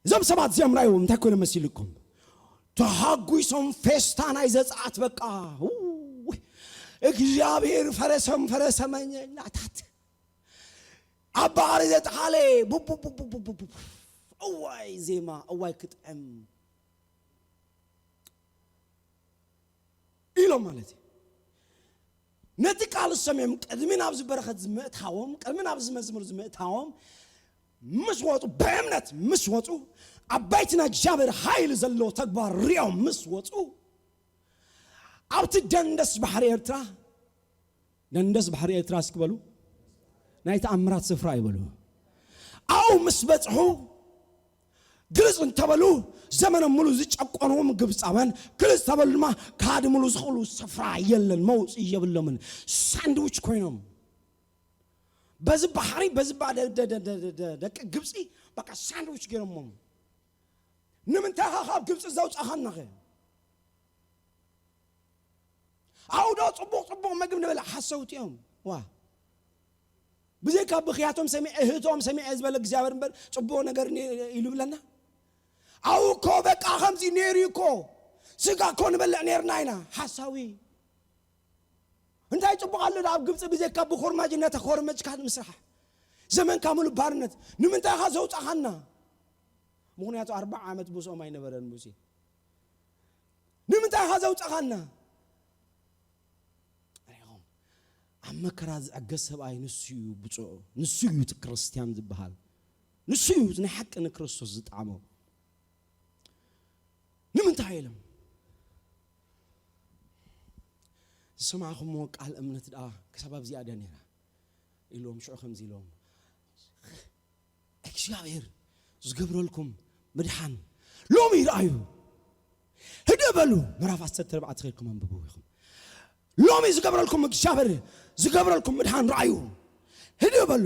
እዞም ሰባት እዚኦም ራእይዎም እንታይ ኮይኖም መሲልኩም? ተሃጒሶም ፌስታ ናይ ዘጽኣት በቃ። ውይ፣ እግዚኣብሔር ፈረሰም ፈረሰመኛታት ኣብ ባሕሪ ዘጥሓለ ቡቡቡቡቡቡ። እዋይ ዜማ፣ እዋይ ክጥዕም ኢሎም ማለት እዩ። ነቲ ቃል ዝሰምዖም ቅድሚ ናብዚ በረኸት ዝምእታዎም፣ ቅድሚ ናብዚ መዝሙር ዝምእታዎም ምስ ወፁ፣ ብእምነት ምስ ወፁ፣ ዓባይቲ ናይ እግዚኣብሔር ሓይሊ ዘለዎ ተግባር ሪኦም ምስ ወፁ፣ ኣብቲ ደንደስ ባሕሪ ኤርትራ፣ ደንደስ ባሕሪ ኤርትራ እስኪ በሉ፣ ናይ ተኣምራት ስፍራ ይበሉ። ኣብኡ ምስ በፅሑ ግልጽ እንተበሉ፣ ዘመኖም ሙሉ ዝጨቆንዎም ግብጻውያን ግልጽ ተበሉ ድማ ክሃድምሉ ዝኽእሉ ስፍራ የለን፣ መውጽኢ የብሎምን። ሳንድዊች ኮይኖም በዚ ባሕሪ፣ በዚ ባ-፣ ደ-፣ ደ-፣ ደ-፣ ደ-፣ ደ-፣ ደቂ ግብጺ በቃ ሳንድዊች ገይሮሞም። ንምንታይ ኢኻ ካብ ግብጺ ዘውጻኻናኸ? ኣብኡ ዶ ጽቡቕ ጽቡቕ መግቢ ንበልዕ? ሓሰውቲ እዮም። ዋ፣ ብዘይካ ብኽያቶም ሰሚዐ፣ እህቶም ሰሚዐ ዝበለ እግዚኣብሔር እምበር ጽቡቕ ነገር ነ-፣ ኢሉ ይብለና? ኣብኡ እኮ በቃ ከምዚ ነይሩ እዩ እኮ፣ ስጋ እኮ ንበልዕ ነይርና ኢና። ሓሳዊ። እንታይ ጽቡቕ ኣሎ ኣብ ግብጺ ብዘይካ ብኹርማጅ እናተኾርመጅካ ምስራሕ? ዘመንካ ሙሉ ባርነት። ንምንታይ ኢኻ ዘውጻኻና? ምኽንያቱ ኣርብዓ ዓመት ምስኦም ኣይነበረን ሙሴ። ንምንታይ ኢኻ ዘውጻኻና? ርኢኹም፣ ኣብ መከራ ዝዕገስ ሰብኣይ ንሱ እዩ ብፁዕ፣ ንሱ እዩ እቲ ክርስትያን ዝበሃል፣ ንሱ እዩ እቲ ናይ ሓቂ ንክርስቶስ ዝጠዓሞ። ንምንታይ ኢሎም ዝሰማዕኹምዎ ቃል እምነት ደኣ ክሳብ ኣብዚኣ ድያ ነይራ? ኢሎም ሽዑ ከምዚ ኢሎም፣ እግዚኣብሔር ዝገብረልኩም ምድሓን ሎሚ ይርኣዩ። ህድእ በሉ። ምዕራፍ ዓሰርተ ኣርባዕተ ከይድኩም ኣንብቡ ኢኹም። ሎሚ ዝገብረልኩም እግዚኣብሔር ዝገብረልኩም ምድሓን ረኣዩ። ህድእ በሉ።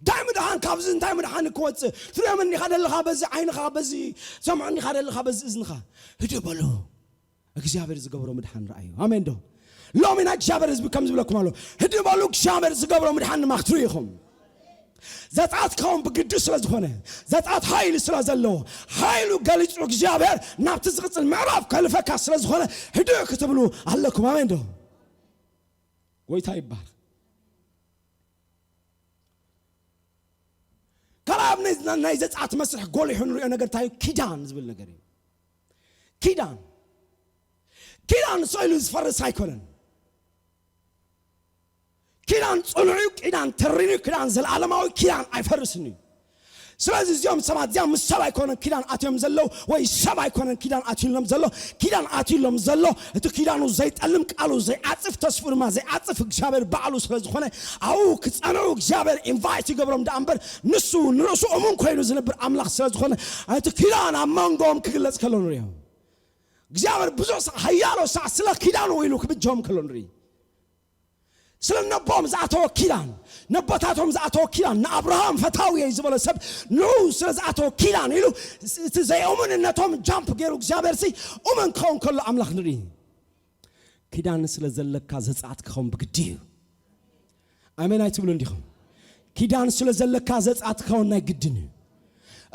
እንታይ ምድሓን ካብዚ እንታይ ምድሓን ክወፅእ? ትሪኦም እንዲኻ ደለኻ በዚ ዓይንኻ፣ በዚ ሰምዖ እንዲኻ ደለኻ በዚ እዝንኻ። ህድእ በሉ። እግዚኣብሔር ዝገብሮ ምድሓን ረኣዩ። ኣሜን ዶ? ሎሚ ናይ እግዚኣብሔር ህዝቢ ከም ዝብለኩም ኣሎ። ህድእ በሉ፣ እግዚኣብሔር ዝገብሮ ምድሓን ድማ ክትርእዩ ኢኹም። ዘጸኣት ክኸውን ብግዲ ስለ ዝኾነ፣ ዘጸኣት ሓይሊ ስለ ዘለዎ፣ ሓይሉ ገሊጹ እግዚኣብሔር ናብቲ ዝቕጽል ምዕራፍ ከልፈካ ስለ ዝኾነ፣ ህድእ ክትብሉ ኣለኩም። ኣሜን ዶ? ጎይታ ይባረክ። ካልኣይ ኣብ ናይ፣ ናይ ዘጸኣት መስርሕ ጎሊሑ ንሪኦ ነገር እንታይ እዩ? ኪዳን ዝብል ነገር እዩ። ኪዳን፣ ኪዳን ስቕ ኢሉ ዝፈርስ ኣይኮነን። ኪዳን ጽኑዕ እዩ፣ ኪዳን ተሪር እዩ፣ ኪዳን ዘለኣለማዊ፣ ኪዳን ኣይፈርስን እዩ። ስለዚ እዚኦም ሰባት እዚኦም ምስ ሰብ ኣይኮነን ኪዳን ኣትዮም ዘለዉ፣ ወይ ሰብ ኣይኮነን ኪዳን ኣትዩሎም ዘሎ። ኪዳን ኣትዩሎም ዘሎ እቲ ኪዳኑ ዘይጠልም፣ ቃሉ ዘይዓጽፍ፣ ተስፉ ድማ ዘይዓጽፍ እግዚኣብሔር ባዕሉ ስለ ዝኾነ፣ ኣብኡ ክጸንዑ እግዚኣብሔር ኢንቫይት ይገብሮም ደኣ እምበር፣ ንሱ ንርእሱ እሙን ኮይኑ ዝነብር ኣምላኽ ስለ ዝኾነ፣ እቲ ኪዳን ኣብ መንጎኦም ክግለጽ ከሎ ንርእዮ። እግዚኣብሔር ብዙሕ ሳዕ፣ ሓያሎ ሳዕ ስለ ኪዳኑ ኢሉ ክብጀሆም ከሎ ንርኢ። ስለ ነቦም ዝኣተወ ኪዳን፣ ነቦታቶም ዝኣተወ ኪዳን፣ ንኣብርሃም ፈታዊ እየ ዝበሎ ሰብ ንዑ ስለ ዝኣተወ ኪዳን ኢሉ፣ እቲ ዘይእሙንነቶም ጃምፕ ገይሩ እግዚኣብሔር ሲ እሙን ክኸውን ከሎ ኣምላኽ ንርኢ። ኪዳን ስለ ዘለካ ዘጸኣት ክኸውን ብግዲ እዩ። ኣሜን ኣይትብሉ እንዲኹም? ኪዳን ስለ ዘለካ ዘጸኣት ክኸውን ናይ ግድን እዩ።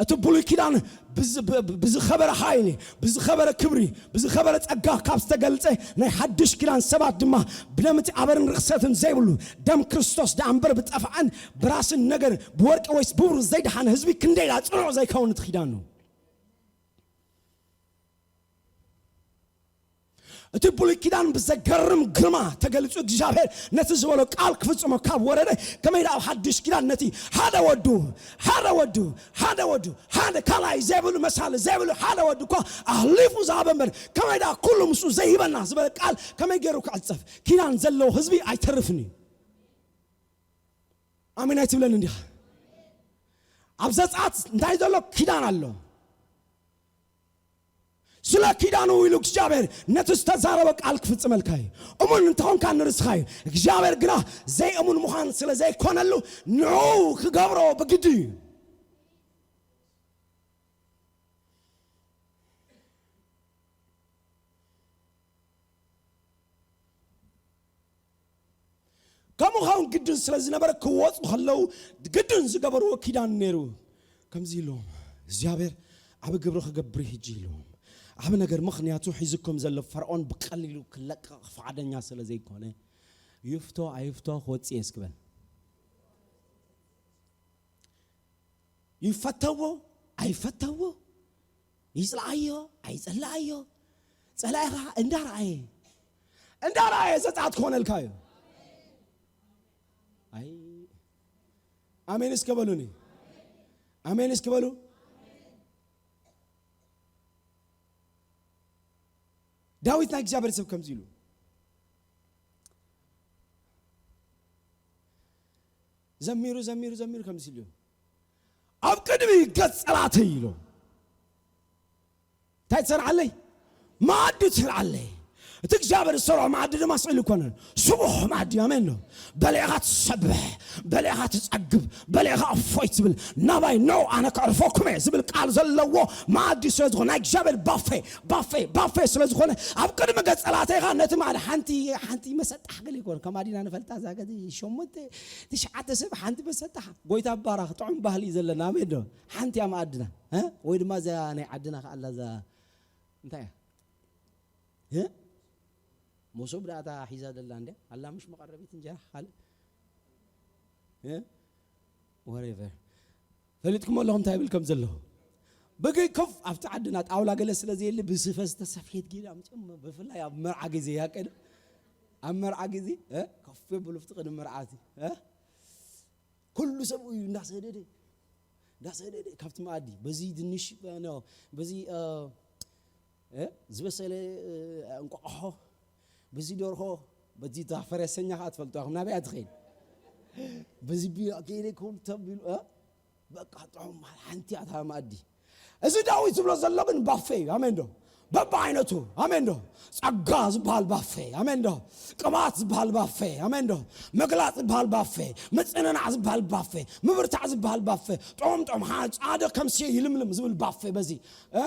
እቲ ብሉይ ኪዳን ብዝ-፣ ብ-፣ ብ-፣ ብዝኸበረ ሓይሊ፣ ብዝኸበረ ክብሪ፣ ብዝኸበረ ጸጋ ካብ ዝተገልጸ ናይ ሓድሽ ኪዳን ሰባት ድማ ብደም እቲ ኣበርን ርኽሰትን ዘይብሉ ደም ክርስቶስ ደኣ እምበር ብጠፍዓን ብራስን ነገር ብወርቂ ወይስ ብብሩር ዘይደሓነ ህዝቢ ክንደይ ደኣ ጽኑዕ ዘይከውን እቲ ኪዳን ነው። እቲ ብሉይ ኪዳን ብዘገርም ግርማ ተገሊጹ እግዚኣብሔር ነቲ ዝበሎ ቃል ክፍጽሞ ካብ ወረደ፣ ከመይ ደኣ ኣብ ሓድሽ ኪዳን ነቲ ሓደ ወዱ፣ ሓደ ወዱ፣ ሓደ ወዱ፣ ሓደ ካልኣይ ዘይብሉ መሳሊ ዘይብሉ ሓደ ወዱ እኳ ኣሕሊፉ ዝሃበ እምበር፣ ከመይ ደኣ ኩሉ ምስኡ ዘይህበና ዝበለ ቃል ከመይ ገይሩ ክዕጸፍ? ኪዳን ዘለዎ ህዝቢ ኣይተርፍን እዩ። ኣሜን ኣይትብለን እንዲኻ? ኣብ ዘጸኣት እንታይ ዘሎ ኪዳን ኣሎ። ስለ ኪዳኑ ኢሉ እግዚኣብሔር ነቲ ዝተዛረበ ቃል ክፍጽመልካ እዩ። እሙን እንተኾንካ ንርስኻ እዩ። እግዚኣብሔር ግና ዘይእሙን ምዃን ስለ ዘይኮነሉ ንዑ ክገብሮ ብግዲ እዩ። ከምኡ ኸውን ግድን ስለ ዝነበረ ክወፁ ከለዉ ግድን ዝገበርዎ ኪዳን ነይሩ። ከምዚ ኢሎም እግዚኣብሔር ዓብ ግብሪ ክገብር ሕጂ ኢሎም ዓብ ነገር ምኽንያቱ ሒዝኩም ዘሎ ፈርዖን ብቀሊሉ ክለቀቕ ፍቓደኛ ስለ ዘይኮነ ይፍቶ ኣይፍቶ ክወፅእ እየ እስክበል ይፈተዎ ኣይፈተዎ ይፅልኣዮ ኣይፅልኣዮ ፀላኢኻ እንዳረኣየ እንዳረኣየ ዘፃት ክኾነልካ እዩ። ኣይ ኣሜን እስከ በሉኒ። ኣሜን እስከ በሉ። ዳዊት ናይ እግዚኣብሔር ሰብ ከምዚ ኢሉ ዘሚሩ ዘሚሩ ዘሚሩ ከምዚ ኢሉ ኣብ ቅድሚ ገጽ ጸላእተይ ኢሉ እንታይ ትሰርዓለይ? መኣዲ ትሰርዓለይ። እቲ እግዚኣብሔር ዝሰርዖ መኣዲ ድማ ስእሊ ይኮነን። ስቡሕ መኣዲ ኣሜን ነው። በሊዕኻ ትሰብሕ፣ በሊዕኻ ትጸግብ፣ በሊዕኻ እፎይ ትብል፣ ናባይ ነው ኣነ ከዕርፈኩም እየ ዝብል ቃል ዘለዎ መኣዲ ስለ ዝኾነ ናይ እግዚኣብሔር ባፌ ባፌ ባፌ ስለ ዝኾነ ኣብ ቅድሚ ገጸላተይኻ ነቲ መኣዲ ሓንቲ ሓንቲ መሰጣሕ ገለ ይኮን ከም ኣዲና ንፈልጣ እዛ ገዚ ሸሞንተ ትሽዓተ ሰብ ሓንቲ መሰጣሕ ጎይታ ባራኽ ጥዑም ባህሊ እዩ ዘለና ኣሜን ዶ ሓንቲ እያ መኣድና እ? ወይ ድማ እዛ ናይ ዓድና ከኣላ እዛ እንታይ እያ እ? መሶብ ደኣ እታ ሒዛ ደላ እንድያ ኣላ ምሽ መቐረቢት እንጀራ ካልእ እ? ወሬቨር ፈሊጥኩም ኣለኹም እንታይ ይብል ከም ዘለኹ ብግይ ኮፍ ኣብቲ ዓድና ጣውላ ገለ ስለ ዘየለ ብስፈ ዝተሰፍየት ጌዳ ምፅኦም ብፍላይ ኣብ መርዓ ግዜ ያቀደ ኣብ መርዓ ግዜ እ? ኮፍ የብሉ ፍቲ ቅድሚ መርዓቲ እ? ኩሉ ሰብኡ እዩ እንዳሰደደ እንዳሰደደ ካብቲ መኣዲ በዚ ድንሽ ኖ በዚ እ፣ እ፣ ዝበሰለ እ፣ እንቋቑሖ በዚ ደርሆ በዚ እታ ፈረሰኛ ከዓ ትፈልጡ ኢኹም ናበይ ትኸይድ በዚ ቢራ ከይደ ክብል ተቢሉ እ፣ በቃ ጥዑም ሓንቲ እያ እታ መኣዲ እዚ ዳዊት ዝብሎ ዘሎ ግን ባፌ እዩ ኣሜን ዶ በብዓይነቱ ኣሜን ዶ ጸጋ ዝበሃል ባፌ ኣሜን ዶ ቅባት ዝበሃል ባፌ ኣሜን ዶ ምግላጽ ዝበሃል ባፌ ምጽንናዕ ዝበሃል ባፌ ምብርታዕ ዝበሃል ባፌ ጥዑም ጥዑም ሓ- ጻድቕ ከም ሲ ይልምልም ዝብል ባፌ በዚ እ?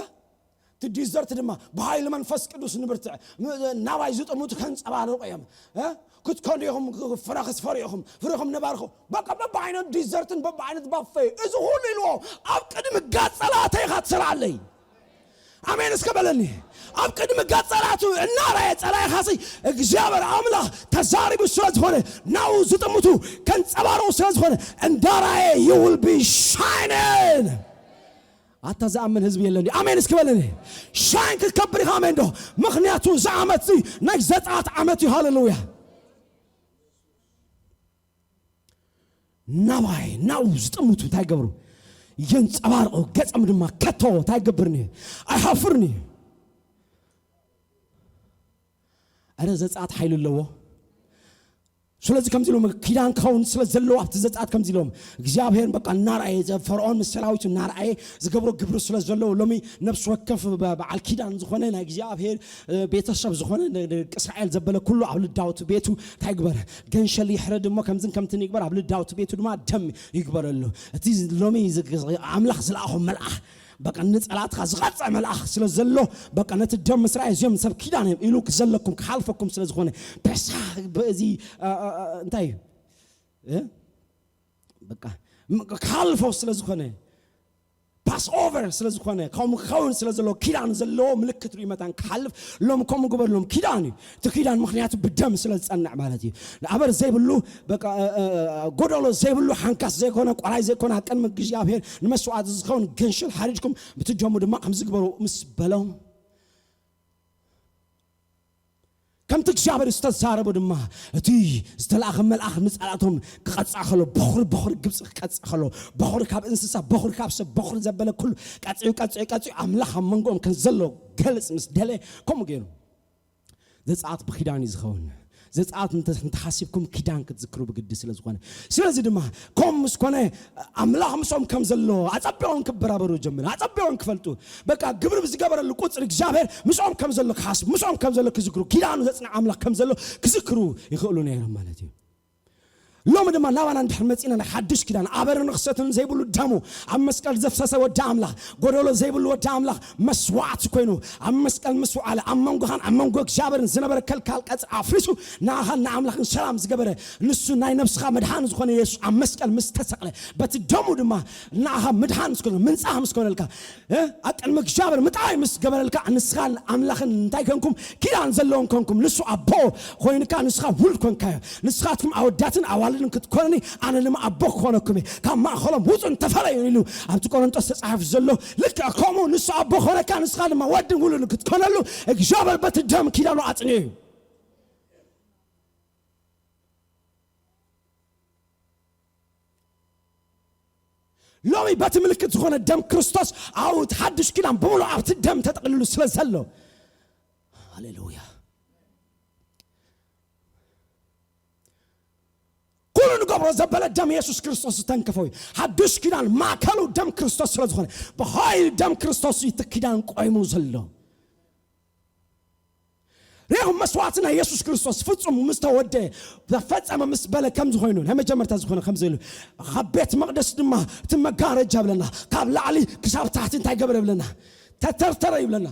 እቲ ዲዘርት ድማ ብሃይሊ መንፈስ ቅዱስ ንብርትዕ ም- ናባይ ዝጥሙት ከንጸባርቑ እዮም እ? ክትከዱ ኢኹም ፍረ ክትፈሩ ኢኹም ፍሪኹም ንባርኹ በቃ በብዓይነት ዲዘርትን በብዓይነት ባፌ እዚ ሁሉ ኢልዎ ኣብ ቅድሚ ጋጸላተይ ኢኻ ትሰርዓለይ ኣሜን እስከ በለኒ ኣብ ቅድሚ ገጸላቱ እናራየ ጸላኢኻሲ እግዚኣብሔር ኣምላኽ ተዛሪቡ ስለ ዝኾነ ናው ዝጥምቱ ከንጸባርቑ ስለ ዝኾነ እንዳራየ you will be shining ኣታ ዝኣምን ህዝቢ የለኒ ኣሜን እስኪ በለኒ ሻይን ክትከብር ኢኻ ኣሜን ዶ ምኽንያቱ እዚ ዓመት እዚ ናይ ዘጻት ዓመት እዩ ሃለሉያ ናባይ ናው ዝጥምቱ እንታይ ገብሩ የንጸባርቑ ገጾም ድማ ከቶ እንታይ ገብርኒ ኣይሃፍርኒ ኣረ ዘጻት ሓይሊ ኣለዎ ስለዚ ከምዚ ኢሎም ኪዳን ክኸውን ስለ ዘለዎ ኣብቲ ዘጻት ከምዚ ኢሎም እግዚኣብሔር በቃ እናርኣየ ፈርዖን ምስ ሰራዊቱ እናርኣየ ዝገብሮ ግብሪ ስለ ዘለዎ ሎሚ ነብሲ ወከፍ በዓል ኪዳን ዝኾነ ናይ እግዚኣብሔር ቤተሰብ ዝኾነ እስራኤል ዘበለ ኩሉ ኣብ ልዳውቲ ቤቱ እንታይ ግበር ገንሸል ይሕረድ እሞ ከምዝን ከምትን ይግበር ኣብ ልዳውቲ ቤቱ ድማ ደም ይግበረሉ እቲ ሎሚ ኣምላኽ ዝለኣኾ መልኣኽ በቃ ንጸላትካ ዝቐጸ መልኣኽ ስለ ዘሎ በቃ ነቲ ደም ምስራይ እዚኦም ሰብ ኪዳን እዮም ኢሉ ክዘለኩም ክሓልፈኩም ስለ ዝኾነ ፐሳ በዚ እንታይ እዩ በቃ ክሓልፎ ስለ ዝኾነ ፓስ ኦቨር ስለ ዝኾነ ከምኡ ክኸውን ስለ ዘለዎ ኪዳን ዘለዎ ምልክት ርኢ መታን ክሓልፍ ሎም ከምኡ ግበርሎም ኪዳን እዩ እቲ ኪዳን ምክንያቱ ብደም ስለ ዝፀንዕ ማለት እዩ ንኣበር ዘይብሉ ጎደሎ ዘይብሉ ሓንካስ ዘይኮነ ቆራይ ዘይኮነ ኣብ ቅድሚ እግዚኣብሔር ንመስዋዕቲ ዝኸውን ገንሽል ሓሪድኩም ብቲ ደሙ ድማ ከምዚ ግበሩ ምስ በሎም ከምቲ እግዚኣብሔር ዝተዛረቦ ድማ፣ እቲ ዝተላእኸ መልኣኽ ንጸላእቶም ክቐጽዕ ከሎ፣ በኹሪ በኹሪ ግብጺ ክቐጽዕ ከሎ፣ በኹሪ ካብ እንስሳ፣ በኹሪ ካብ ሰብ፣ በኹሪ ዘበለ ኩሉ ቀጺዑ ቀጺዑ ቀጺዑ ኣምላኽ ኣብ መንጎኦም ከም ዘሎ ገልጽ ምስ ደለ፣ ከምኡ ገይሩ። ዘጸኣት ብኪዳን እዩ ዝኸውን። ዘጸኣት እንተ- እንተሓሲብኩም ኪዳን ክትዝክሩ ብግዲ ስለ ዝኾነ፣ ስለዚ ድማ ከም ምስ ኮነ ኣምላኽ ምስኦም ከም ዘሎ ኣጸቢቖም ክበራበሩ ጀምር፣ ኣጸቢቖም ክፈልጡ። በቃ ግብሪ ብዝገበረሉ ቁጽሪ እግዚኣብሔር ምስኦም ከም ዘሎ ክሓስብ፣ ምስኦም ከም ዘሎ ክዝክሩ፣ ኪዳኑ ዘጽንዕ ኣምላኽ ከም ዘሎ ክዝክሩ ይኽእሉ ነይሮም ማለት እዩ። ሎሚ ድማ ናባና እንድሕር መጺና፣ ናይ ሓድሽ ኪዳን ኣበርን ርኽሰትን ዘይብሉ ደሙ ኣብ መስቀል ዘፍሰሰ ወዲ ኣምላኽ፣ ጎደሎ ዘይብሉ ወዲ ኣምላኽ መስዋዕቲ ኮይኑ ኣብ መስቀል ምስ ወዓለ፣ ኣብ መንጎኻን ኣብ መንጎ እግዚኣብሔርን ዝነበረ ከልካል ቀጽሪ ኣፍሪሱ ንኣኻን ንኣምላኽን ሰላም ዝገበረ፣ ንሱ ናይ ነብስኻ መድሓኒ ዝኾነ የሱስ ኣብ መስቀል ምስ ተሰቕለ፣ በቲ ደሙ ድማ ንኣኻ ምድሓን ምስ ኮነ፣ ምንጻህ ምስ ኮነልካ፣ እ? ኣብ ቅድሚ እግዚኣብሔር ምጥዓይ ምስ ገበረልካ፣ ንስኻን ኣምላኽን እንታይ ኮንኩም? ኪዳን ዘለዎም ኮንኩም። ንሱ ኣቦ ኮይንካ፣ ንስኻ ውሉድ ኮንካዮ። ንስኻትኩም ኣወዳትን ኣዋልድን ክትኮኑኒ፣ ኣነ ድማ ኣቦ ክኾነኩም እየ። ካብ ማእኸሎም ውጹን ተፈለዩን ኢሉ ኣብቲ ቆሮንጦስ ተጻሒፉ ዘሎ፣ ልክዕ ከምኡ ንሱ ኣቦ ኮነካ፣ ንስኻ ድማ ወድን ውሉድን ክትኮነሉ፣ እግዚኣብሔር በቲ ደም ኪዳኑ ኣጽንዩ እዩ። ሎሚ በቲ ምልክት ዝኾነ ደም ክርስቶስ፣ ኣብኡ እቲ ሓድሽ ኪዳን ብምሉእ ኣብቲ ደም ተጠቕልሉ ስለ ዘሎ፣ ሃሌሉያ። ኩሉ ንገብሮ ዘበለ ደም የሱስ ክርስቶስ ዝተንከፈ እዩ። ሓድሽ ኪዳን ማእከሉ ደም ክርስቶስ ስለ ዝኾነ፣ ብሓይሊ ደም ክርስቶስ እዩ እቲ ኪዳን ቆይሙ ዘሎ። ርኢኹም፣ መስዋዕቲ ናይ የሱስ ክርስቶስ ፍጹም ምስ ተወደ፣ ተፈጸመ ምስ በለ ከም ዝኾይኑ፣ ናይ መጀመርታ ዝኾነ ከም ዘይሉ፣ ካብ ቤት መቕደስ ድማ እቲ መጋረጃ ብለና፣ ካብ ላዕሊ ክሳብ ታሕቲ እንታይ ገብረ ብለና? ተተርተረ ይብለና።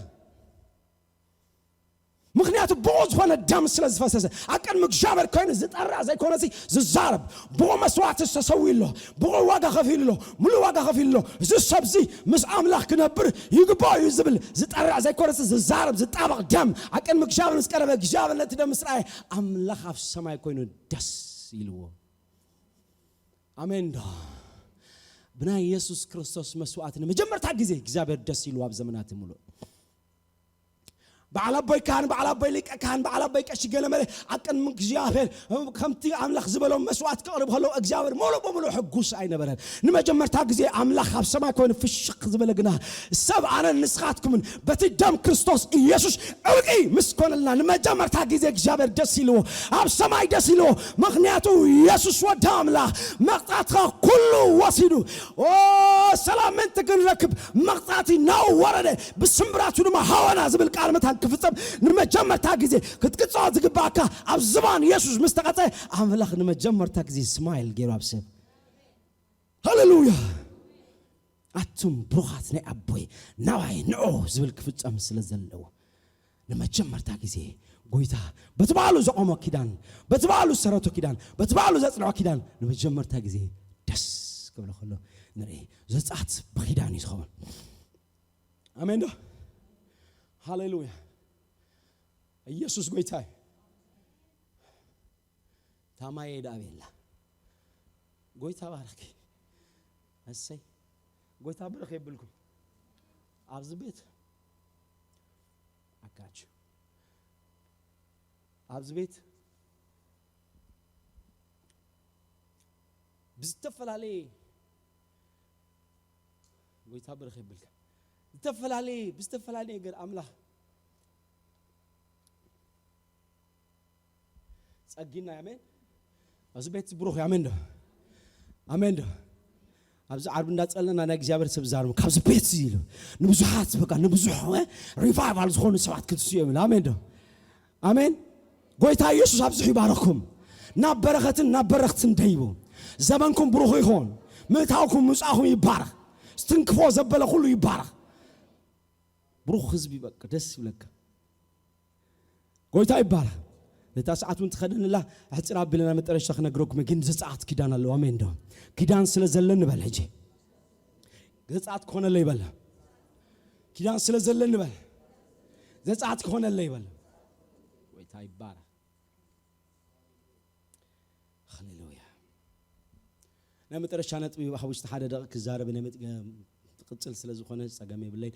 ምኽንያቱ ብኡ ዝኾነ ደም ስለ ዝፈሰሰ፣ ኣብ ቅድሚ እግዚኣብሔር ኮይኑ ዝጠርዕ ዘይኮነሲ ዝዛረብ፣ ብኡ መስዋዕቲ ተሰዊኡ ኣሎ፣ ብኡ ዋጋ ከፊሉ ኣሎ፣ ሙሉእ ዋጋ ከፊሉ ኣሎ። እዚ ሰብዚ ምስ ኣምላኽ ክነብር ይግባእ እዩ ዝብል ዝጠርዕ ዘይኮነሲ ዝዛረብ፣ ዝጣበቕ ደም ኣብ ቅድሚ እግዚኣብሔር ምስ ቀረበ፣ እግዚኣብሔር ነቲ ደም ምስ ረኣየ፣ ኣምላኽ ኣብ ሰማይ ኮይኑ ደስ ኢልዎ። ኣሜን ዶ? ብናይ የሱስ ክርስቶስ መስዋዕቲ ንመጀመርታ ግዜ እግዚኣብሔር ደስ ኢልዎ ኣብ ዘመናት ሙሉእ። በዓል ኣቦይ ካህን፣ በዓል ኣቦይ ሊቀ ካህን፣ በዓል ኣቦይ ቀሺ ገለመለ ኣብ ቅድሚ እግዚኣብሔር ከምቲ ኣምላኽ ዝበሎም መስዋዕት ክቕርብ ከለዉ እግዚኣብሔር ሙሉእ ብሙሉእ ሕጉስ ኣይነበረን። ንመጀመርታ ግዜ ኣምላኽ ኣብ ሰማይ ኮይኑ ፍሽኽ ዝበለ ግና ሰብ ኣነን ንስኻትኩምን በቲ ደም ክርስቶስ ኢየሱስ ዕርቂ ምስ ኮነልና ንመጀመርታ ግዜ እግዚኣብሔር ደስ ኢልዎ፣ ኣብ ሰማይ ደስ ኢልዎ። ምኽንያቱ ኢየሱስ ወዲ ኣምላኽ መቕጻዕትኻ ኩሉ ወሲዱ። ኦ ሰላም ምእንቲ ክንረክብ መቕጻዕቲ ናው ወረደ፣ ብስምብራቱ ድማ ሃወና ዝብል ቃል መታን ክፍጸም ንመጀመርታ ግዜ ክትቅጽዖ ዝግባእካ ኣብ ዝባን የሱስ ምስ ተቐጸ ኣምላኽ ንመጀመርታ ግዜ ስማይል ገይሩ ኣብ ሰብ። ሃሌሉያ። ኣቱም ብሩኻት ናይ ኣቦይ ናባይ ንዑ ዝብል ክፍጸም ስለ ዘለዎ ንመጀመርታ ግዜ ጎይታ በቲ ባዕሉ ዘቆሞ ኪዳን፣ በቲ ባዕሉ ዝሰረቶ ኪዳን፣ በቲ ባዕሉ ዘጽንዖ ኪዳን ንመጀመርታ ግዜ ደስ ክብሎ ከሎ ንርኢ። ዘጸኣት ብኪዳን እዩ ዝኸውን። ኣሜን ዶ? ሃሌሉያ። ኢየሱስ ጎይታ እዩ። ታማየ ደኣ ቤላ። ጎይታ ባረኪ። እሰይ። ጎይታ ብርኽ የብልኩም። ኣብዚ ቤት ኣካችሁ። ኣብዚ ቤት ብዝተፈላለየ፣ ጎይታ ብርኽ የብልካ። ዝተፈላለየ፣ ብዝተፈላለየ ነገር ኣምላኽ ጸጊና፣ ኣሜን። ኣብዚ ቤት ብሩኽ እዩ፣ ኣሜን ዶ? ኣሜን ዶ? ኣብዚ ዓርቢ እንዳጸለና ናይ እግዚኣብሔር ሰብ ዛርቡ ካብዚ ቤት እዚ ኢሉ ንብዙሓት፣ በቃ ንብዙሕ፣ እ፣ ሪቫይቫል ዝኾኑ ሰባት ክትስኡ እዮም ኢሉ፣ ኣሜን ዶ? ኣሜን። ጎይታ ኢየሱስ ኣብዚሑ ይባረኽኩም። ናብ በረኸትን ናብ በረኽትን ደይቡ ዘበንኩም ብሩኽ ይኹን። ምእታውኩም ምጻኹም ይባረኽ። ዝትንክፎ ዘበለ ኩሉ ይባረኽ። ብሩኽ ህዝቢ በቃ ደስ ይብለካ። ጎይታ ይባረኽ። ነታ ሰዓት እውን ትኸደንላ ኣሕጽር ኣቢለና መጠረሻ ክነግረኩም፣ ግን ዘጸኣት ኪዳን ኣለዎ። ኣሜን ዶ? ኪዳን ስለ ዘለኒ በል ሕጂ። ዘጸኣት ክኾነለይ በል። ኪዳን ስለ ዘለኒ በል። ዘጸኣት ክኾነለይ በል። ጎይታ ይባረኽ። ሃሌሉያ። ናይ መጠረሻ ነጥቢ ኣብ ውሽጢ ሓደ ደቂቕ ክዛረብ ናይ መጥ-፣ ክቕጽል ስለ ዝኾነ ጸገም የብለይ።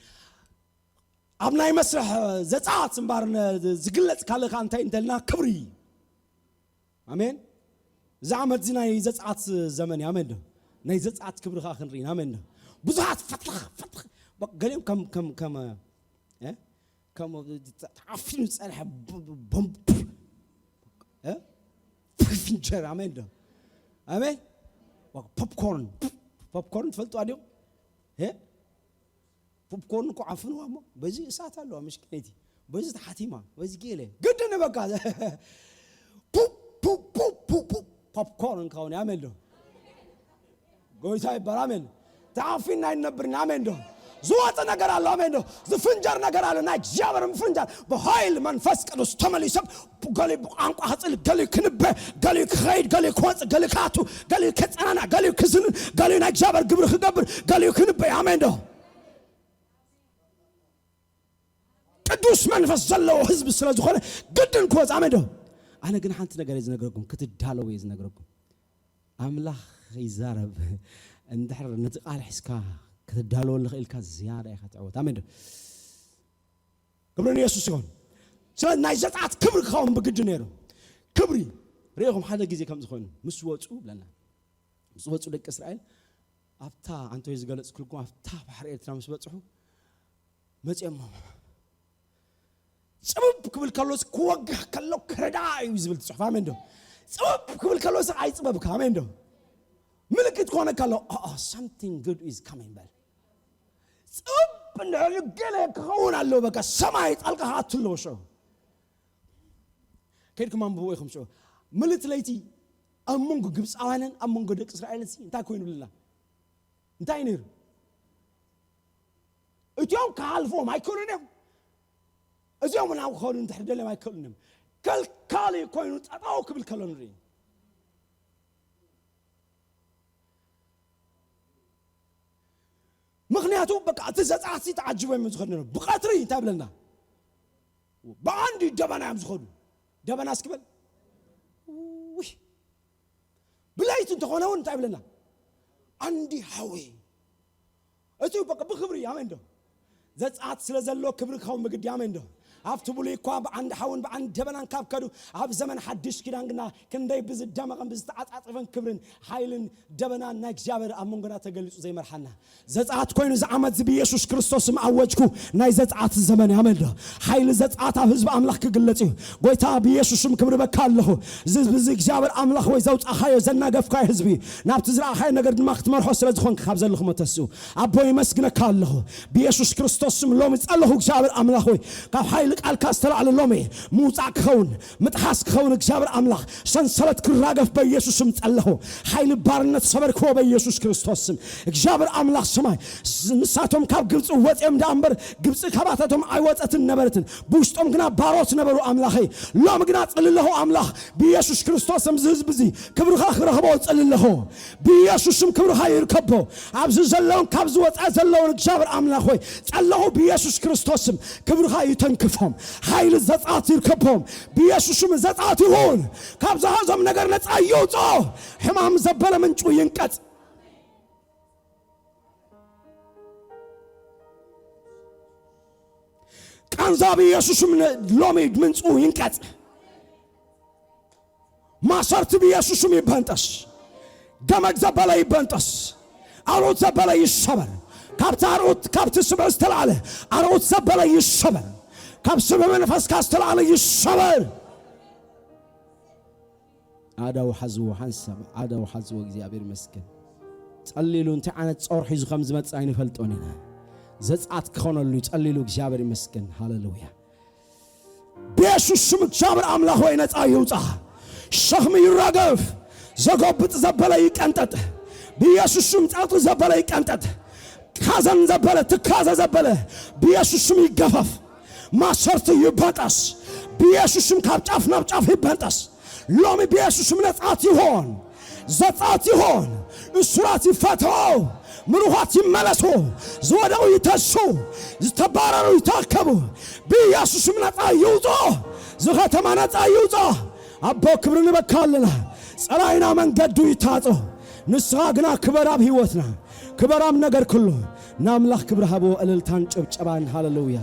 ኣብ ናይ መስርሕ ዘጸኣት እምበር ነ-፣ ዝግለጽ ካልእ ከኣ እንታይ እንተልና ክብሪ። ኣሜን። እዚ ዓመት እዚ ናይ ዘጸኣት ዘመን እዩ። ኣሜን ዶ? ናይ ዘጸኣት ክብሪ ከኣ ክንርኢ ኢና። ኣሜን ዶ? ብዙሓት ፈትኽ፣ ፈትኽ፣ በ-፣ ገሊኦም ከም፣ ከም፣ ከም፣ እ? ከም ተዓፊኑ ዝጸንሐ ብ-፣ ብ-፣ ቦምብ፣ እ? ፍንጀር። ኣሜን ዶ? ኣሜን። ፖፕኮርን፣ ፖፕኮርን ትፈልጡ ኣዲኹም? እ? ፖፕኮርን እኮ ዓፍንዋ እሞ፣ በዚ እሳት ኣለዋ፣ ምሽኪነይቲ። በዚ ተሓቲማ፣ በዚ ገለ። ግድን በቃ። ፑፕ፣ ፑፕ፣ ፑፕ፣ ፑፕ፣ ፑፕ፣ ፖፕኮርን ከውን፣ ኣሜን ዶ? ጎይታ ይባር፣ ኣሜን። ተዓፊና ኣይንነብርን፣ ኣሜን ዶ? ዝወፀ ነገር ኣሎ፣ ኣሜን ዶ? ዝፍንጀር ነገር ኣሎ፣ ናይ እግዚኣብሔር ምፍንጃር። ብኃይል መንፈስ ቅዱስ ተመሊሶም፣ ገሊኡ ብቋንቋ ክፅል፣ ገሊኡ ክንበ፣ ገሊኡ ክኸይድ፣ ገሊኡ ክወፅእ፣ ገሊኡ ክኣቱ፣ ገሊኡ ከፀናና፣ ገሊኡ ክዝንን፣ ገሊኡ ናይ እግዚኣብሔር ግብሪ ክገብር፣ ገሊኡ ክንበ፣ ኣሜን ዶ? ቅዱስ መንፈስ ዘለዎ ህዝቢ ስለ ዝኾነ ግድን ክወጽእ። ኣሜን ዶ? ኣነ ግን ሓንቲ ነገር እየ ዝነግረኩም፣ ክትዳለዉ እየ ዝነግረኩም። ኣምላኽ ይዛረብ። እንድሕር ነቲ ቃል ሒዝካ ክትዳለወሉ ኽኢልካ ዝያዳ ኢኻ ትዕወት። ኣሜን ዶ? ክብሪ ንየሱስ ይኹን። ስለ ናይ ዘጸኣት ክብሪ ክኸውን ብግዲ ነይሩ። ክብሪ ርኢኹም ሓደ ግዜ ከም ዝኾኑ ምስ ወጹ ብለና። ምስ ወጹ ደቂ እስራኤል ኣብታ ኣንቶይ ዝገለጽኩልኩም ኣብታ ባሕሪ ኤርትራ ምስ በጽሑ መጺኦሞ። ጽብብ ክብል ከሎስ ክወግሕ ከሎ ክረዳ እዩ ዝብል ጽሑፍ። ኣሜን ዶ? ጽብብ ክብል ከሎስ ኣይጽበብካ። ኣሜን ዶ? ምልክት ክኾነካ ኣሎ። "Oh, something good is coming" በል። ጽብብ እንድሕር ገለ ክኸውን ኣለዎ። በቃ ሰማይ ጣልቃ ክኣቱ ኣለዎ። ሽዑ ከይድኩም ኣንብብዎ ኢኹም። ሽዑ ምልእቲ ለይቲ ኣብ መንጎ ግብፃውያንን ኣብ መንጎ ደቂ እስራኤልን ሲ እንታይ ኮይኑ ብልና? እንታይ ነይሩ? እቲኦም ክሓልፍዎም ኣይክእሉን እዮም። እዚኦም ናብ ክኸዱ እንድሕር ደልዮም ኣይክእሉን እዮም። ከልካሊ ኮይኑ ጠጠው ክብል ከሎ ንርኢ። ምኽንያቱ በቃ እቲ ዘጸኣትሲ ተዓጅቦ እዮም ዝኸዱ ነይሮም። ብቐትሪ እንታይ ብለና? ብዓንዲ ደበና እዮም ዝኸዱ። ደበና እስኪ በል። ውይ። ብለይቲ እንተኾነ እውን እንታይ ብለና? ዓንዲ ሓዊ። እቲ በቃ ብኽብሪ፣ ኣሜን ዶ? ዘጸኣት ስለ ዘሎ ክብሪ ክኸውን ብግዲ፣ ኣሜን ዶ? ኣብቲ ብሉይ እኳ ብዓንዲ ሓውን ብዓንዲ ደበናን ካብ ከዱ፣ ኣብ ዘመን ሓድሽ ኪዳን ግና ክንደይ ብዝደመቐን ብዝተዓጻጸፈን ክብርን ሓይልን ደበናን ናይ እግዚኣብሔር ኣብ መንጎና ተገሊጹ ዘይመርሓና። ዘጸኣት ኮይኑ እዚ ዓመት እዚ ብኢየሱስ ክርስቶስ ስም ኣወጅኩ፣ ናይ ዘጸኣት ዘመን እዩ። ኣሜን ዶ? ሓይሊ ዘጸኣት ኣብ ህዝቢ ኣምላኽ ክግለጽ እዩ። ጎይታ ብኢየሱስ ስም ክብሪ በካ ኣለኹ። እዚ ህዝቢ እዚ እግዚኣብሔር ኣምላኽ ወይ ዘውጻኻዮ ዘናገፍካዮ ህዝቢ ናብቲ ዝረኣኻዮ ነገር ድማ ክትመርሖ ስለ ዝኾንክ ካብ ዘለኹሞ ተስኡ ኣቦ ይመስግነካ ኣለኹ። ብኢየሱስ ክርስቶስ ስም ሎሚ ጸለኹ እግዚኣብሔር ኣምላኽ ወይ ካብ ሓይሊ ቃልካ ዝተላዕለ ሎሚ ምውጻእ ክኸውን ምጥሓስ ክኸውን እግዚኣብሔር ኣምላኽ ሰንሰለት ክራገፍ በኢየሱስ ስም ጸለኹ። ሓይሊ ባርነት ሰበርክዎ በኢየሱስ ክርስቶስ ስም። እግዚኣብሔር ኣምላኽ ሰማይ ስ-፣ ንሳቶም ካብ ግብፂ ወፂኦም ደኣ እምበር ግብፂ ካባታቶም ኣይወፀትን ነበረትን። ብውሽጦም ግና ባሮት ነበሩ ኣምላኸይ። ሎሚ ግና ጽልለኹ ኣምላኽ ብኢየሱስ ክርስቶስ ስም እዚ ህዝቢ እዚ ክብርኻ ክረኽቦ ጽልለኹ። ብኢየሱስ ስም ክብርኻ ይርከቦ። ኣብዚ ዘለውን ካብ ዝወፃ ዘለውን እግዚኣብሔር ኣምላኽ ሆይ ጸለኹ ብኢየሱስ ክርስቶስ ስም ክብርኻ ይተንክፎም። ሓይሊ ዘጻት ይርከቦም። ብኢየሱስ ስም ዘጻት ይኹን። ካብ ዝሃዞም ነገር ነጻ ይውጾ። ሕማም ዘበለ ምንጩ ይንቀጽ። ቃንዛ ብኢየሱስ ስም ነ-፣ ሎሚ ምንጩ ይንቀጽ። ማሰርት ብኢየሱስ ስም ይበንጠስ። ገመድ ዘበለ ይበንጠስ። ኣርዑት ዘበለ ይሰበር። ካብቲ ኣርዑት፣ ካብቲ ስብዒ ዝተላዕለ ኣርዑት ዘበለ ይሰበር። ካብ ስብዒ መንፈስካ ዝተላዕለ ይሰበር። ኣዳው ሓዝዎ ሓንሳብ፣ ኣዳው ሓዝዎ። እግዚኣብሔር ይመስገን። ጸሊሉ እንታይ ዓይነት ጾር ሒዙ ከም ዝመጽእ ኣይንፈልጦን ኢና። ዘጻት ክኾነሉ ጸሊሉ። እግዚኣብሔር ይመስገን። ሃሌሉያ። ብየሱስ ስም እግዚኣብሔር ኣምላኽ ሆይ ነጻ ይውጻ። ሸኽሚ ይራገፍ። ዘጎብጥ ዘበለ ይቀንጠጥ። ብየሱስ ስም ጸቕጢ ዘበለ ይቀንጠጥ። ካዘን ዘበለ፣ ትካዘ ዘበለ ብየሱስ ስም ይገፈፍ። ማሰርቱ ይበጠስ። ብየሱስ ስም ካብ ጫፍ ናብ ጫፍ ይበጠስ። ሎሚ ብየሱስ ስም ነጻት ይሆን። ዘጻት ይሆን። እሱራት ይፈትሑ። ምሩኻት ይመለሱ። ዝወደቑ ይተሱ። ዝተባረሩ ይተከቡ። ብየሱስ ስም ነጻ ይውጾ። ዝኸተማ ነጻ ይውጾ። ኣቦ ክብሪ ንበካ ኣለና። ጸላይና መንገዱ ይታጾ። ንስኻ ግና ክበር ኣብ ህይወትና። ክበር ኣብ ነገር ኩሉ። ንኣምላኽ ክብሪ ሃብዎ እልልታን ጭብጨባን። ሃሌሉያ።